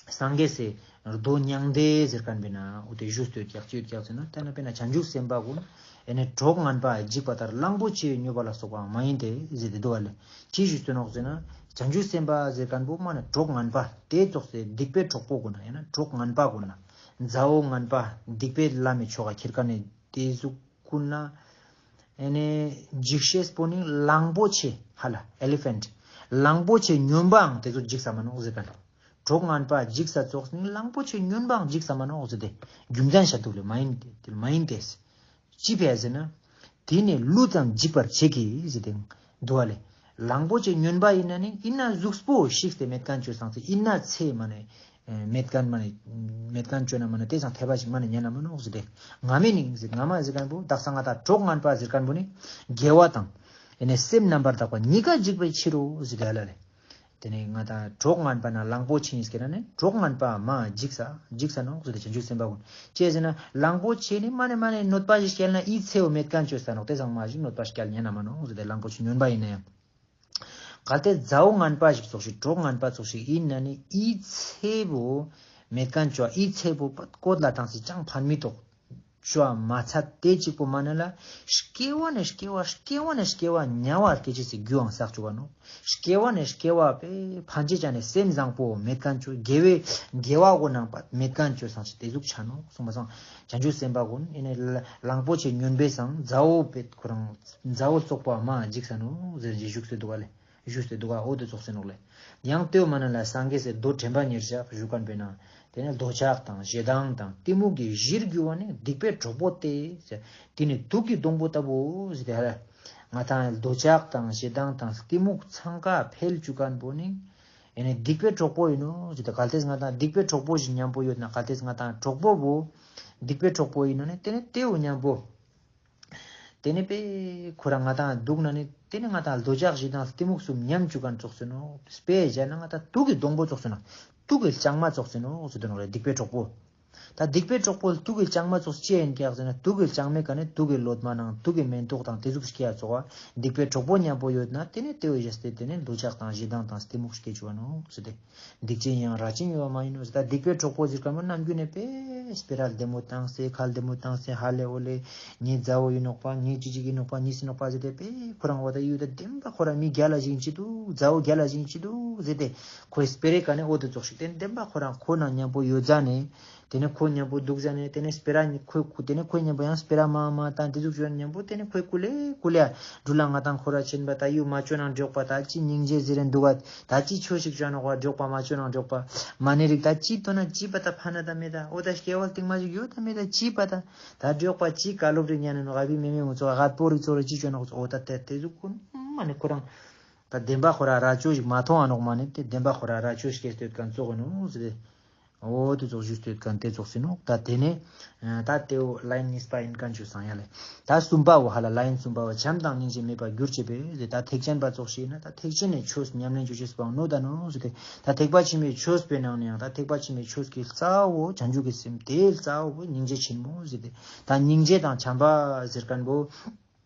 སངས་རྒྱས་སི་རྡོ་མྱང་འདས་ཟེར་མཁན་པེ་ན་འོ་དེ་ཞུས་ཏེ་ཡོད་ཀྱག་ཅི་ཡོད་ཀྱག་ཟེར་ན་ད་ན་པེ་ན་བྱང་ཆུབ་སེམས་དཔའ་གུན་ཨེ་ནི་གྲོགས་ངན་པ་འཇིགས་པ་ལྟར་གླང་པོ་ཆེའི་སྨྱོ་བ་ལ་སོགས་པའང་མ་ཡིན་ཏེ་ཟེར་ཏེ་འདུག་བ་ལེ། ཅི་ཞུས་ཏེ་ནོག་ཟེར་ན་བྱང་ཆུབ་སེམས་དཔའ་ཟེར་མཁན་པོ་མ་ནི་གྲོགས་ངན་པ་དེ་ཙོགས་སེ་སྡིག་པའི་གྲོགས་པོ་གུན་ན་ཡང་ན་གྲོགས་ངན་པ་གུན་ན་མཛའ་བོ་ངན་པ་སྡིག་པའི་ལམ་མི་ཆོག་ག་ཁྱེར་མཁན་ནི་དེ་ཟུག་གུན་ན་ཨེ་ནི་འཇིགས་ཤེས་པོ་ནི་གླང་པོ་ཆེ་ཧ་ལ་ཨེ་ལི་ཕེན་ཊ་གླང་པོ་ཆེ་སྨྱོན་པའང་དེ་ཚོ་འཇིགས་ས་མ་ནོག་ཟེར་མཁན། གྲོགས་ངན་པ་འཇིགས་ས་ཙོགས་ནི་གླང་པོ་ཆེ་སྨྱོན་པའང་འཇིགས་ས་མ་ནོག་ཟེར་ཏེ་རྒྱུ་མཚན་བཤད་འདུག་ལེ། མ་ཡིན་ཏེ་དེ་མ་ཡིན་ཏེ། ཅི་ཕི་ཟེར་ན། དེ་ནི་ཀླུ་ཙམ་འཇིགས་པར་བྱེད་ཀྱི་ཟེར་ཏེ་འདུག་བ་ལེ། གླང་པོ་ཆེ་སྨྱོན་པ་ཡིན་ན་ནི་ཡིན་ན་གཟུགས་པོ་བཤིག་སྟེ་མེད་མཁན་ཅོ་སང་ཚེ་ཡིན་ན་ཚེ་མ་ནི་མེད་མཁན་མ་ནི་མེད་མཁན་ཅོ་ན་མ་ནི་དེ་སང་ཐེ་བ་ཞིག་མ་ནི་ཉན་ན་མ་ནོག་ཟེར་ཏེ། ང་མེ་ནི་ཟེར་ང་མ་ཟེར་མཁན་པོ་དག་ས་ང་ད་གྲོགས་ངན་པ་ཟེར་མཁན་པོ་ནི་དགེ་བ་དང་ཨེ་ནི་སེམས་རྣམ་པར་དག་པ་གཉིས་ཀ་འཇིག་པའི་ཕྱིར་རོ་ཟེར་ཏེ་ཧ་ལ་ལེ། དེ་ནས་ང་དང་གྲོགས་ངན་པ་ན་གླང་པོ་ཆེ་ཡིན་ཟེར་ན་ནི་གྲོགས་ངན་པ་མ་འཇིགས་ས་འཇིགས་ས་ནོག་ཟེར་ཏེ་བྱང་ཆུབ་སེམས་དཔའ་གུན། ཅི་ཟེར་ན་གླང་པོ་ཆེ་ནི་མ་ནེ་མ་ནེ་གནོད་པ་ཞིག་སྐྱལ་ན་ཨི་ཚེ་བོ་མེད་མཁན་ཅོ་ས་ནོག། དེ་ཚང་མ་ཞིག་གནོད་པ་སྐྱལ་ཉན་ན་མ་ནོག་ཟེར་ཏེ་གླང་པོ་ཆེ་སྨྱོན་པ་ཡིན་ན་ཡང་། གལ་ཏེ་མཛའ་བོ་ངན་པ་ཞིག་ཙོགས་ཤིག་གྲོགས་ངན་པ་ཙོགས་ཤིག་ཡིན་ན་ནི་ཨི་ཚེ་བོ་མེད་མཁན་ཅོ་ཨི་ཚེ་བོ་བཀོད་ལ་བཏང་སྟེ་ཅང་ཕན་མི་ཐོགས། ཅོ་བ་མ་ཚད་དེ་གཅིག་པོ་མ་ནེ་ལ་སྐྱེ་བ་ནས་སྐྱེ་བ་སྐྱེ་བ་ནས་སྐྱེ་བ་དམྱལ་བ་སྐྱེ་ཅེས་སི་རྒྱུའང་བསགས་བཅུག་ག་ནོག། སྐྱེ་བ་ནས་སྐྱེ་བ་པེ་ཕན་ཅེ་ཅ་ནས་སེམས་བཟང་པོ་མེད་མཁན་ཅོ་དགེ་བའི་དགེ་བ་གོ་ནང་པ་མེད་མཁན་ཅོ་སང་ཅི་དེ་ཟུག་ཆ་ནོག་གསུངས་པ་སང་བྱང་ཆུབ་སེམས་དཔའ་གུན་ཨེ་ནི་གླང་པོ་ཆེ་སྨྱོན་པའི་སང་མཛའ་བོ་པེ་ཁོ་རང་མཛའ་བོ་ཙོགས་པ་མ་འཇིགས་ས་ནོག་ཟེར་ཞུས་ཏེ་འདུག་ག་ལེ། ཞུས་ཏེ་འདུག་ག་འོ་དེ་ཙོགས་ཟེར་ནོག་ལེ། ཡང་ལྟོས་མ་ནེ་ལ་སངས་རྒྱས་སི་མདོ་དྲན་པ་ཉེར་བཞག་ཞུ་མཁན་པེ་ན། དེ་ནི་འདོད་ཆགས་དང་ཞེ་སྡང་དང་གཏི་མུག་གི་གཞིར་གྱུར་པ་ནི་སྡིག་པའི་གྲོགས་པོ་སྟེ། དེ་ནི་དུག་གི་སྡོང་པོ་ལྟ་བུའོ་ཟེར་ཏེ་ཧ་ལ། ང་དང་འདོད་ཆགས་དང་ཞེ་སྡང་དང་གཏི་མུག་ཚང་ཀ་འཕེལ་བཅུག་མཁན་པོ་ནི་ཨེ་ནི་སྡིག་པའི་གྲོགས་པོ་ཡིན་ནོག་ཟེར་ཏེ། གལ་ཏེ་ང་དང་སྡིག་པའི་གྲོགས་པོ་ཞིག་མཉམ་པོ་ཡོད་ན་གལ་ཏེ་ང་དང་གྲོགས་པོ་བོ་སྡིག་པའི་གྲོགས་པོ་ཡིན་ནོག་ནི་དེ་ནི་དེ་བོ་མཉམ་པོ། དེ་ནི་པེ་ཁོ་རང་ང་དང་འདུག་ན་ནི་དེ་ནི་ང་དང་འདོད་ཆགས་ཞེ་སྡང་གཏི་མུག་གསུམ་ཉམས་བཅུག་མཁན་ཙོགས་ཟེར་ནོག། དཔེ་བཞག་ན་ང་དང་དུག་གི་སྡོང་པོ་ཙོགས་ཟེར་ནོག། དུག་གི་ལྕང་མ་ཙོགས་ཟེར་ནོག་ཟེར་དོ་ནོག་ལེ་སྡིག་པའི་གྲོགས་པོ། ད་སྡིག་པའི་གྲོགས་པོ་དུག་གི་ལྕང་མ་ཙོགས་ཅི་ཡིན་ཀྱག་ཟེར་ན་དུག་གི་ལྕང་མའི་ཀ་ནེ་དུག་གི་ལོ་མ་ནང་དུག་གི་མེ་ཏོག་དང་དེ་ཟུག་སྐྱེ་ཡ་ཙོགས་པ་སྡིག་པའི་གྲོགས་པོ་མཉམ་པོ་ཡོད་ན་དེ་ནི་དེ་བོ་བཞག་སྟེ་དེ་ནི་འདོད་ཆགས་དང་ཞེ་སྡང་དང་གཏི་མུག་སྐྱེ་བཅུག་ག་ནོག་ཟེར་ཏེ། སྡིག་ཅན་ཡང་ར་ཅན་ཡོད་པ་མ་ཡིན་ནོ་ཟེར། ད་སྡིག་པའི་གྲོགས་པོ་ཟེར་མཁན་པོ་ནམ་རྒྱུན་ནས་པེ་སྤེ་ར་བདེ་མོ་བཏང་སེ་ཁ་བདེ་མོ་བཏང་སེ་ཧ་ལེ་འོ་ལེ་ངའི་མཛའ་བོ་ཡིན་ནོག་པ་ངའི་ཅི་ཅིག་ཡིན་ནོག་པ་ངའི་སི་ནོག་པ་ཟེར་ཏེ་པེ་ཁོ་རང་བ་ད་ཡུ་ད་བདེན་པ་ཁོ་རང་མི་རྒྱལ་ལ་ཞིག་ཡིན་ཅི་འདུག་མཛའ་བོ་རྒྱལ་ལ་ཞིག་ཡིན་ཅི་འདུག་ཟེར་ཏེ་ཁོའི་སྤེ་རའི་ཀ་ནེ་འོ་དེ་ཙོགས་ཤིག་དེ་བདེན་པ་ཁོ་རང་ཁོ་ནང་མཉམ་པོ་ཡོད་ཟ་ནེ། དེ་ནེ་ཁོ་མཉམ་པོ་འདུག་ཟ་ནེ་དེ་ནེ་སྤེ་ར་ཁོ་དེ་ནེ་ཁོ་མཉམ་པོ་ཡང་སྤེ་ར་མ་མ་དང་དེ་ཟུག་ཅོ་མཉམ་པོ་དེ་ནེ་ཁོའི་ཀུ་ལེ་ཀུ་ལེ་འགྲུལ་ལ་ང་དང་ཁོ་ར་ཆེན་པ་ད་ཡུ་མ་ཅོ་ནང་འགྲོགས་པ་ད་ཅི་སྙིང་རྗེ་ཟེར་རན་འདུག་ག་ད་ཅི་ཆོས་ཤིག་ཅོ་ནོག་པ་འགྲོགས་པ་མ་ཅོ་ནང་འགྲོགས་པ་མ་ནེ་རིག་ད་ཅི་ཏོ་ན་ཅི་པ་ད་ཕ་ན་ད་མེད་ད་འོ་ད་སྐྱེ་བ་སྟིང་མ་ཞིག་ཡོད་ད་མེད་ད་ཅི་པ་ད་ད་འགྲོགས་པ་ཅི་ཀ་ལོབ་རིག་ཉན་ནོག་ཨ་བི་མེ་མེ་འུ་ཚོ་ཨ་ག་པོ་རིག་ཚོ་ར་ཅི་ཅོ་ནོག་འོ་ད་དེ་དེ་ཟུག་ཀུན་མ་ནེ་ཁོ་རང་ད་བདེན་པ་ཁོ་ར་ར་ཅོ་ཞིག་མ་མཐོང་ཨ་ནོག་མ་ནེ་དེ་བདེན་པ་ཁོ་ར་ར་ཅོ་ཞིག་སྐྱེ་སྟེ་ཡོད་མཁན་ཙོགས་ཨིན་ནོག་ཟེར་ཏེ། འོ་དེ་ཙོགས་ཞུས་ཏེ་ཡོད་མཁན་དེ་ཙོགས་ཨིན་ནོག། ད་དེ་ནེ་ད་དེའོ་ལ་ཡིན་གཉིས་པ་ཨིན་མཁན་ཞུ་སང་ཡ་ལེ། ད་གསུམ་པའོ་ཧ་ལ་ལ་ཡིན་གསུམ་པའོ་བྱམས་དང་སྙིང་རྗེ་མེད་པར་གྱུར་ཅེས་པས་ཟེར། ད་ཐེག་ཆེན་པ་ཙོགས་ཤིག་ན་ད་ཐེག་ཆེན་ནི་ཆོས་ཉམས་ལེན་ཅོ་ཅེས་པའང་ནོ་ད་ནོ་ཟེར་ཏེ། ད་ཐེག་པ་ཆེན་པོའི་ཆོས་པའི་ནང་ནེ་ཡང་ད་ཐེག་པ་ཆེན་པོའི་ཆོས་ཀྱི་རྩ་བོ་བྱང་ཆུབ་ཀྱི་སེམས་དེའི་རྩ་བོ་སྙིང་རྗེ་ཆེན་མོ་ཟེར་ཏེ། ད་སྙིང་རྗེ་དང་བྱམས་པ་ཟེར་མཁན་པོ།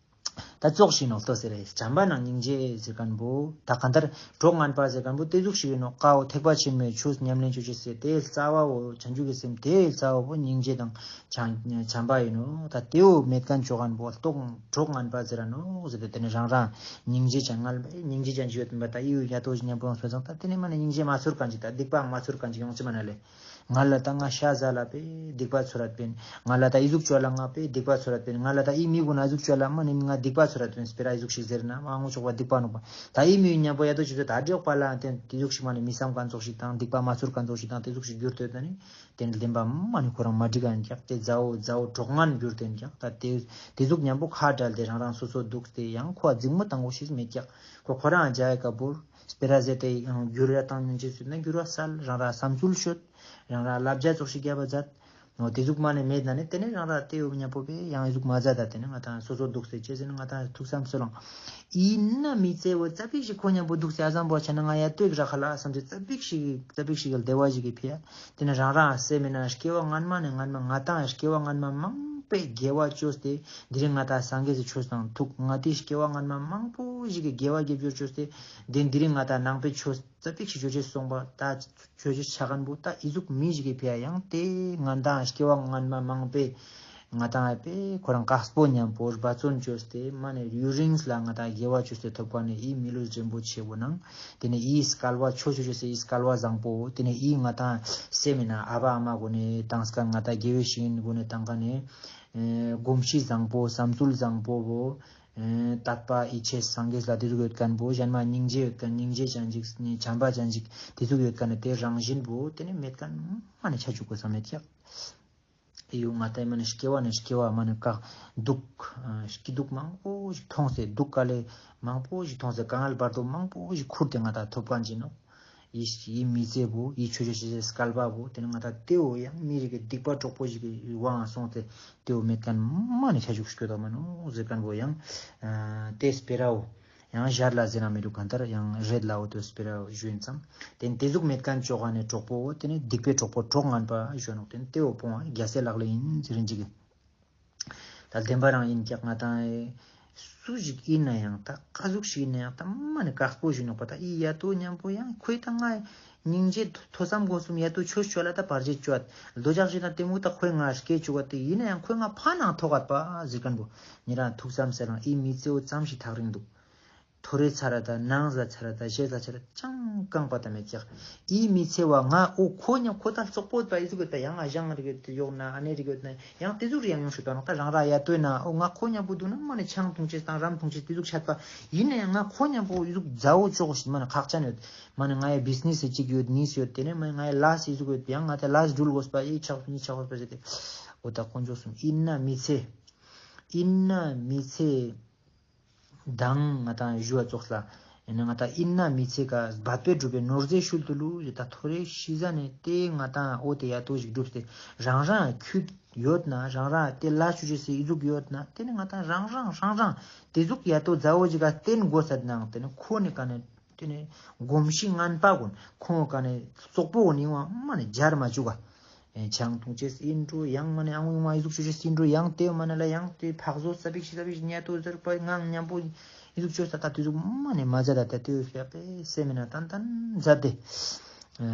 ད་ཙོགས་ཤིག་ནོག་ལྟོས་ཟེར་རེ། བྱམས་པ་ནང་སྙིང་རྗེ་ཟེར་ཁན་བོ་ད་གང་ལྟར་གྲོགས་ངན་པ་ཟེར་ཁན་བོ་ཏེ་ཟུག་ཤིག་ཡིན་ནོག། ཀ་བོ་ཐེག་པ་ཆེན་མོའི་ཆོས་ཉམས་ལེན་ཅོ་ཅེས་ཟེར་ཏེ་རྩ་བ་བོ་བྱང་ཆུབ་ཀྱི་སེམས་ཏེ་རྩ་བ་བོ་སྙིང་རྗེ་དང་བྱམས་བྱམས་པ་ཡིན་ནོག། ད་ཏེ་བོ་མེད་ཁན་ཅོ་ཁན་བོ་ལྟོགས་གྲོགས་ངན་པ་ཟེར་ར་ནོག་ཟེར་ཏེ་ཏེ་ནེ་རང་རང་སྙིང་རྗེ་ཅན་ངལ་སྙིང་རྗེ་ཅན་ཞིག་ཡོད་པ་ད་ཨི་བོ་ཡ་ཏོ་ཞིག་ཉམ་པོ་སོང་ཙང་ད་ཏེ་ནེ་མ་ནེ་སྙིང་རྗེ་མ་ཚོར་ཁན་ཅིག་ད་སྡིག་པའང་མ་ཚོར་ཁན་ཅིག་ཡོང་ཅེས་མ་ནེ་ལེ། ང་ལ་ད་ང་ཤ་ཟ་ལ་པེ་སྡིག་པ་ཚོར་རད་པིན། ང་ལ་ད་ཨི་ཟུག་ཅོ་ལ་ང་པེ་སྡིག་པ་ཚོར་རད་པིན། ང་ལ་ད་ཨི་མི་གུན་ཨ་ཟུག་ཅོ་ལ་མ་ནེ་ང་སྡིག་པ་ཚོར་རད་པིན། སྤེ་ར་ཨི་ཟུག་ཤིག་ཟེར་ན་མ་ངོ་ཆོག་པ་སྡིག་པ་ནོག་པ། ད་ཨི་མི་ཉམ་པོ་ཡ་ཏོ་ཅི་ཏོ་ད་འདྲེ་ཡོག་པ་ལ་ཏེ་ཏེ་ཟུག་ཤིག་མ་ནེ་མི་བསམ་ཁན་ཙོགས་ཤིག་དང་སྡིག་པ་མ་ཚོར་ཁན་ཙོགས་ཤིག་དང་ཏེ་ཟུག་ཤིག་གྱུར་ཏེ་ཡོད་ད་ནི་ཏེ་ནེ་བདེན་པ་མ་ནེ་ཁོ་རང་མ་འགྲིག་ག་ཡིན་ཀྱག། ཏེ་མཛའ་བོ་མཛའ་བོ་གྲོགས་ངན་གྱུར་ཏེ་ཡིན་ཀྱག། ད་ཏེ་ཏེ་ཟུག་ཉམ་པོ་ཁ་བྲལ་ཏེ་རང་རང་སོ་སོ་འདུག་སྟེ་ཡང་ཁོ་འཛིང་མོ་བཏང་གོ་ཤེས་མེད་ཀྱག། ཁོ་ཁོ་རང་ཨ་ཇ་ཡ་ཀ་བོར། སྤེ་ར་ཟེར་ཏེ་ཡང་འགྱུར་བ་བཏང་ཉན་ཅེས་སུ་ན་འགྱུར་བ་སལ། རང་ར་བསམ་ཚུལ་ཤོད། རང་ར་ལབ་ཇ་ཙོགས་ཤིག་རྒྱབ་པ་མཛད། འོ་ཏེ་ཟུག་མ་ནེ་མེད་ན་ནི་ཏེ་ནེ་རང་ར་ཏེ་ཡོ་ཉམ་པོ་པེ་ཡང་ཨི་ཟུག་མ་མཛད་ད། ཏེ་ནེ་ང་ཏང་སོ་སོ་འདུག་སྟེ་ཅེས་ཟེར་ན་ང་ཏང་ཐུགས་བསམ་སོ་ལང་། ཨིན་ན་མི་ཚེ་བོ་ཙ་པིག་ཞིག་ཁོ་ཉམ་པོ་འདུག་སྟེ་ཨ་ཟམ་པོ་ཆ་ན་ང་ཡ་ཏོ་ཡིག་ར་ཁ་ལ་བསམ་སྟེ་ཙ་པིག་ཞིག་ཙ་པིག་ཞིག་གི་བདེ་བ་ཞིག་གི་ཕི་ཡ། ཏེ་ནེ་རང་རང་སེམས་མེད་ན་སྐྱེ་བ་སྔན་མ་ནེ་སྔན་མ་ང་ཏང་སྐྱེ་བ་སྔན་མ་མང་པོའི་དགེ་བ་ཅོས་ཏེ་དེ་རིང་ང་ཏང་སངས་རྒྱས་སི་ཆོས་དང་ཐུག། ང་ཏི་སྐྱེ་བ་སྔན་མ་མང་པོ་ཞིག་གི་དགེ་བ་དགེ་སྦྱོར་ཅོས་ཏེ་དེ་དེ་རིང་ང་ཏང་ནང་པའི་ཆོས་ཙ་པིག་ཞིག་ཅོ་ཅེས་སོང་པ་ད་ཅོ་ཅེས་ཆ་ཁན་བོ་ད་ཨི་ཟུག་མི་ཞིག་གི་ཕི་ཡ་ཡང་ཏེ་ང་ཏང་སྐྱེ་བ་སྔན་མ་མང་པོའི་ང་ཏང་ཨ་པེ་ཁོ་རང་དཀགས་པོ་ཉམ་པོ་འབད་བརྩོན་ཅོས་ཏེ་མ་ནེ་ཡུན་རིང་ལ་ང་ཏང་དགེ་བ་ཅོས་ཏེ་ཐོབ་ཁན་ནི་ཨི་མི་ལུས་རིན་པོ་ཆེ་བོ་ནང་ཏེ་ནེ་ཨི་སྐལ་བ་ཆོས་ཅོ་ཅེས་སི་ཨི་སྐལ་བ་བཟང་པོ་ཏེ་ནེ་ཨི་ང་ཏང་སེམས་མེད་ན་ཨ་བ་ཨ་མ་གུན་ནི་ཏང་ཁན་ང་ཏང་དགེ་བའི་བཤེས་གཉེན་གུན་ནི་ཏང་ཁན་ནི་ཨེ་གོམས་གཤིས་བཟང་པོ་བསམ་ཚུལ་བཟང་པོ་བོ་ཨེ་དད་པ་ཡིད་ཆེས་སངས་རྒྱས་ལ་ཏེ་ཟུག་ཡོད་ཁན་བོ་གཞན་མ་སྙིང་རྗེ་ཡོད་ཁན་སྙིང་རྗེ་ཅན་ཅིག་བྱམས་པ་ཅན་ཅིག་ཏེ་ཟུག་ཡོད་ཁན་ནི་ཏེ་རང་བཞིན་བོ་ཏེ་ནེ་མེད་ཁན་མ་ནེ་ཆ་ཅུག་གོས་ས་མེད་ཀྱག། ཡོ་ང་ཏང་མ་ནེ་སྐྱེ་བ་ནེ་སྐྱེ་བ་མ་ནེ་ཀ་དུག་སྐྱིད་སྡུག་མང་པོ་ཞིག་ཐོང་སྟེ་སྡུག་དཀའ་ལས་མང་པོ་ཞིག་ཐོང་སྟེ་དཀའ་ངལ་བར་དོ་མང་པོ་ཞིག་ཁུར་ཏེ་ང་ཏང་ཐོབ་ཁན་ཅིག་ནོག། ཡི་ཡི་མི་ཚེ་བོ་ཡི་ཆོས་ཅོ་ཅེས་སི་སྐལ་བ་བོ་ཏེ་ནེ་ང་ཏང་ཏེ་བོ་ཡང་མི་རིགས་ཀྱི་སྡིག་པ་གྲོགས་པོ་ཞིག་གི་དབང་སོང་སྟེ་ཏེ་བོ་མེད་ཁན་མ་ནེ་ཆ་ཅུག་སྐྱོད་དོ་མ་ནོག་ཟེར་ཁན་བོ་ཡང་ཨ་ཏེ་སྤེ་ར་བོ་ཡང་ཞར་ལ་ཟེར་ན་མི་འདུག་གང་ལྟར་ཡང་རེད་ལ་འོ་ཏེ་སྤེ་ར་བོ་ཞུ་ཡིན་ཙང་ཏེ་ནེ་ཏེ་ཟུག་མེད་ཁན་ཅོ་ཁན་ནི་གྲོགས་པོ་བོ་ཏེ་ནེ་སྡིག་པའི་གྲོགས་པོ་གྲོགས་ངན་པ་ཞུ་ནོག། ཏེ་ནེ་ཏེ་བོ་སྤོང་བ་རྒྱལ་སྲས་ལག་ལེན་ཡིན་ཟེར་རིན་ཅིག་གི། ད་བདེན་པ་རང་ཡིན་ཀྱག། ང་ཏང་ཨེ་སུ་ཞིག་ཡིན་ན་ཡང་ད་ཀ་ཟུག་ཞིག་ཡིན་ན་ཡང་ད་མ་ནེ་དཀགས་པོ་ཞིག་ནོག་པ། ད་ཨི་ཡ་ཏོ་ཉམ་པོ་ཡང་ཁོའི་ད་ང་སྙིང་རྗེ་ཐོས་བསམ་སྒོམ་གསུམ་ཡ་ཏོ་ཆོས་ཅོ་ལ་ད་བར་ཆད་ཅོ་འདོད་ཆགས་ཞེ་སྡང་གཏི་མུག་ད་ཁོའི་ང་སྐྱེ་ཅུག་ག་ཏེ་ཡིན་ན་ཡང་ཁོའི་ང་ཕན་ནང་ཐོགས་ག་པ་ཟེར་ཁན་བོ་ཉེ་རང་ཐུགས་བསམ་སལ་ལང་། ཨི་མི་ཚེ་བོ་ཙམ་ཞིག་ཐག་རིང་འདུག། ཐོ་རེ་ཚར་ར་ད་ནང་ཟ་ཚར་ར་ད་ཞེ་ཟ་ཚར་ར་ཅང་རྐང་པ་ད་མེད་ཀྱག། ཨི་མི་ཚེ་བ་ང་འོ་ཁོ་ཉམ་ཁོ་ད་ཙོག་པོ་ད་ཨི་ཟུག་ཡོད་ད་ཡང་ཨ་ཞང་རིག་ཡོད་ད་ཡོག་ན་ཨ་ནེ་རིག་ཡོད་ན་ཡང་ཏེ་ཟུག་རེ་ཡང་ཡོང་ཤུག་ད་ནོག། ད་རང་ར་ཡ་ཏོ་ན་འོ་ང་ཁོ་ཉམ་པོ་འདུག་ན་མ་ནེ་ཆང་འཐུང་ཅེས་དང་རམ་འཐུང་ཅེས་ཏེ་ཟུག་ཆད་པ་ཡིན་ན་ཡང་ང་ཁོ་ཉམ་པོ་ཨི་ཟུག་མཛའ་བོ་ཅོག་ཞིག་མ་ནེ་ཁག་ཅན་ཡོད། མ་ནེ་ང་ཡ་བིས་ནེས་ཅིག་ཡོད་ནིས་ཡོད་ཏེ་ནེ་མ་ནེ་ང་ཡ་ལས་ཨི་ཟུག་ཡོད་ཡང་ང་ཏེ་ལས་འགྲུལ་དགོས་པ་ཨི་ཆག་ནི་ཆག་དགོས་པ་ཟེར་ཏེ་འོ་ད་དཀོན་མཆོག་གསུམ་ཨིན་ན་མི་ཚེ་ཨིན་ན་མི་ཚེ། དང་ང་ཏང་ཞུ་བ་ཙོགས་ལ། ཨེ་ནེ་ང་ཏང་ཨིན་ན་མི་ཚེ་ཀ་འབད་པས་བསྒྲུབས་པའི་ནོར་རྫས་ཤུལ་དུ་ལུས་ད་ཐོ་རེ་ཤི་ཟ་ནེ་ཏེ་ང་ཏང་འོ་ཏེ་ཡ་ཏོ་ཞིག་བསྒྲུབས་ཏེ་རང་རང་ཁྱུད་ཡོད་ན་རང་རང་ཏེ་ལ་ཆུ་ཅེས་སི་ཨི་ཟུག་ཡོད་ན་ཏེ་ནེ་ང་ཏང་རང་རང་རང་རང་ཏེ་ཟུག་ཡ་ཏོ་མཛའ་བོ་ཞིག་ག་བསྟེན་དགོས་ས་ནང་ཏེ་ནེ་ཁོ་ནེ་ཀ་ནེ་ཏེ་ནེ་གོམས་གཤིས་ངན་པ་གུན་ཁོང་ཀ་ནེ་ཙོག་པོ་གུན་ནི་ཡོང་བ་མ་ནེ་སྦྱར་མ་བཅུག་ག། ཨེ་ཆང་འཐུང་ཅེས་ཨིན་འགྲོ་ཡང་མ་ནེ་ཨང་ཨུ་མ་ཨི་ཟུག་ཅོ་ཅེས་ཨིན་འགྲོ་ཡང་ཏེ་མ་ནེ་ལ་ཡང་ཏེ་ཕག་བཟོ་ས་བིག་ཤི་ས་བིག་ཉལ་ཏོ་ཟེར་པ་ངང་ཉམ་པོ་ཨི་ཟུག་ཅོ་ས་ད་ཏེ་ཟུག་མ་ནེ་མ་ཛད་ད་ཏེ་ཏེ་ཡོད་པ་པེ་སེ་མེ་ན་ཏན་ཏན་ཛད་དེ། ཨ་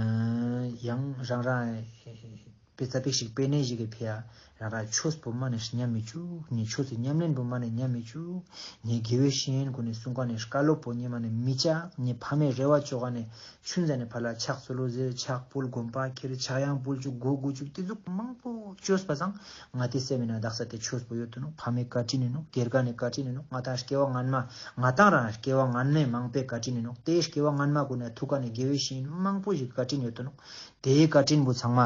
ཡང་རང་རང་ཨེ་པེ་ཙ་པིག་ཞིག་པེ་ནེ་ཞིག་གི་ཕི་ཡ་རང་རང་ཆོས་པོ་མ་ནེ་ཉམས་མི་བཅུག། ནི་ཆོས་སི་ཉམས་ལེན་པོ་མ་ནེ་ཉམས་མི་བཅུག། ནི་དགེ་བའི་བཤེས་གཉེན་གུན་ནི་གསུང་ཀ་ནེ་བཀའ་སློབ་པོ་ཉི་མ་ནེ་མི་བཅག། ནི་ཕ་མའི་རེ་བ་ཅོ་ཀ་ནེ་ཆུན་ཟ་ནེ་ཕ་ལ་ཕྱག་འཚལ་ལོ་ཟེར་ཕྱག་ཕུལ་དགོན་པ་ཁྱེར་ཕྱག་ཡང་ཕུལ་ཅུག་གོ་གུ་ཅུག་ཏེ་ཟུག་མང་པོ་ཅོས་པ་སང་ང་ཏེ་སེ་མེ་ན་དག་ས་ཏེ་ཆོས་པོ་ཡོད་དུ་ནོག། ཕ་མའི་བཀའ་དྲིན་ཨིན་ནོག། དགེ་རྒན་ནི་བཀའ་དྲིན་ཨིན་ནོག། ང་ཏང་སྐྱེ་བ་སྔན་མ་ང་ཏང་རང་སྐྱེ་བ་སྔན་མའི་མང་པོའི་བཀའ་དྲིན་ཨིན་ནོག། ཏེ་སྐྱེ་བ་སྔན་མ་གུན་ནི་ཐུག་ཀ་ནེ་དགེ་བའི་བཤེས་གཉེན་མང་པོ་ཞིག་བཀའ་དྲིན་ཡོད་དུ་ནོག། ཏེའི་བཀའ་དྲིན་པོ་ཚང་མ་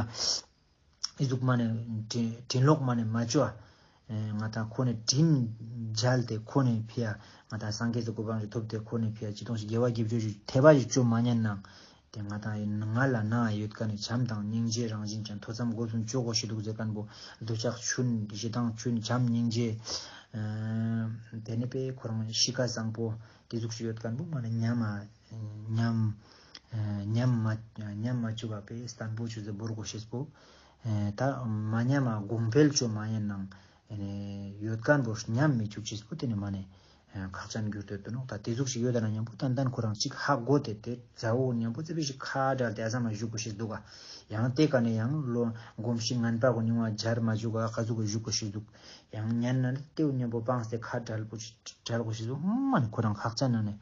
ཨི་ཟུག་མ་ནེ་དྲིན་དྲིན་ལོག་མ་ནེ་མ་ཅོ་ཨ། ཨེ་ང་ཏང་ཁོ་ནེ་དྲིན་འཇལ་ཏེ་ཁོ་ནེ་ཕི་ཡ་ང་ཏང་སངས་རྒྱས་སི་གོ་འཕང་ཞིག་ཐོབ་སྟེ་ཁོ་ནེ་ཕི་ཡ་ཅི་ཏོང་ཞིག་དགེ་བ་དགེ་སྦྱོར་ཞིག་ཐེ་བ་ཞིག་ཅོ་མ་ཉན་ནང་ཏེ་ང་ཏང་ཨེ་ང་ལ་ནང་ཡོད་ཀ་ནེ་བྱམས་དང་སྙིང་རྗེ་རང་བཞིན་ཅན་ཐོས་བསམ་སྒོམ་གསུམ་ཅོ་གོ་ཤེས་དུག་ཟེར་ཁན་བོ་འདོད་ཆགས་ཆུན་ཞེ་སྡང་ཆུན་བྱམས་སྙིང་རྗེ་ཨེ་ཏེ་ནེ་པེ་ཁོ་རང་གཤིས་ཀ་བཟང་པོ་ཏེ་ཟུག་ཞིག་ཡོད་ཁན་བོ་མ་ནེ་ཉམས་མ་ཉམས་ཨེ་ཉམས་མ་ཉམས་མ་ཅུག་པ་པེ་བརྟན་པོ་ཅོས་ཏེ་བོར་གོ་ཤེས་པོ། ཨེ་ད་མ་ཉམས་མ་གོང་འཕེལ་ཅོ་མ་ཉན་ནང་ཨེ་ནེ་ཡོད་ཁན་བོ་ཉམས་མི་ཅུག་ཅེས་པོ་ཏེ་ནེ་མ་ནེ་ ཁག་ཅན་གྱུར་ཏེ་དུག་ནོག། ད་ཏེ་ཟུག་ཞིག་ཡོད་ད་ན་ཉམ་པོ་ཏན་ཏན་ཁོ་རང་ཅིག་ཧ་གོ་སྟེ་ཏེ་ཛ་འོ་ཉམ་པོ་ཙེ་པིག་ཞིག་ཁ་བྲལ་ཏེ་ཨ་ས་མ་ཞུགས་གོས་ཤེས་དུག་ག། ཡང་ཏེ་ཀ་ནེ་ཡང་ལོ་གོམས་གཤིས་ངན་པ་གུན་ནི་ངོ་ཇར་མ་ཞུགས་ག་ཀ་ཟུག་གི་ཞུགས་གོས་ཤེས་དུག། ཡང་ཉན་ན་ཏེ་བོ་ཉམ་པོ་སྤངས་ཏེ་ཁ་བྲལ་གོས་ཤེས་དུག། ཧ་མ་ནི་ཁོ་རང་ཁག་ཅན་ན་ནི་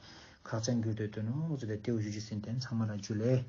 ཁག་ཅན་གྱུར་ཏེ་དུག་ནོག་ཟེར་ཏེ་ཏེ་བོ་ཞུ་ཅེས་ཨིན། ཏེ་ཚང་མ་ལ་ཇུ་ལེ།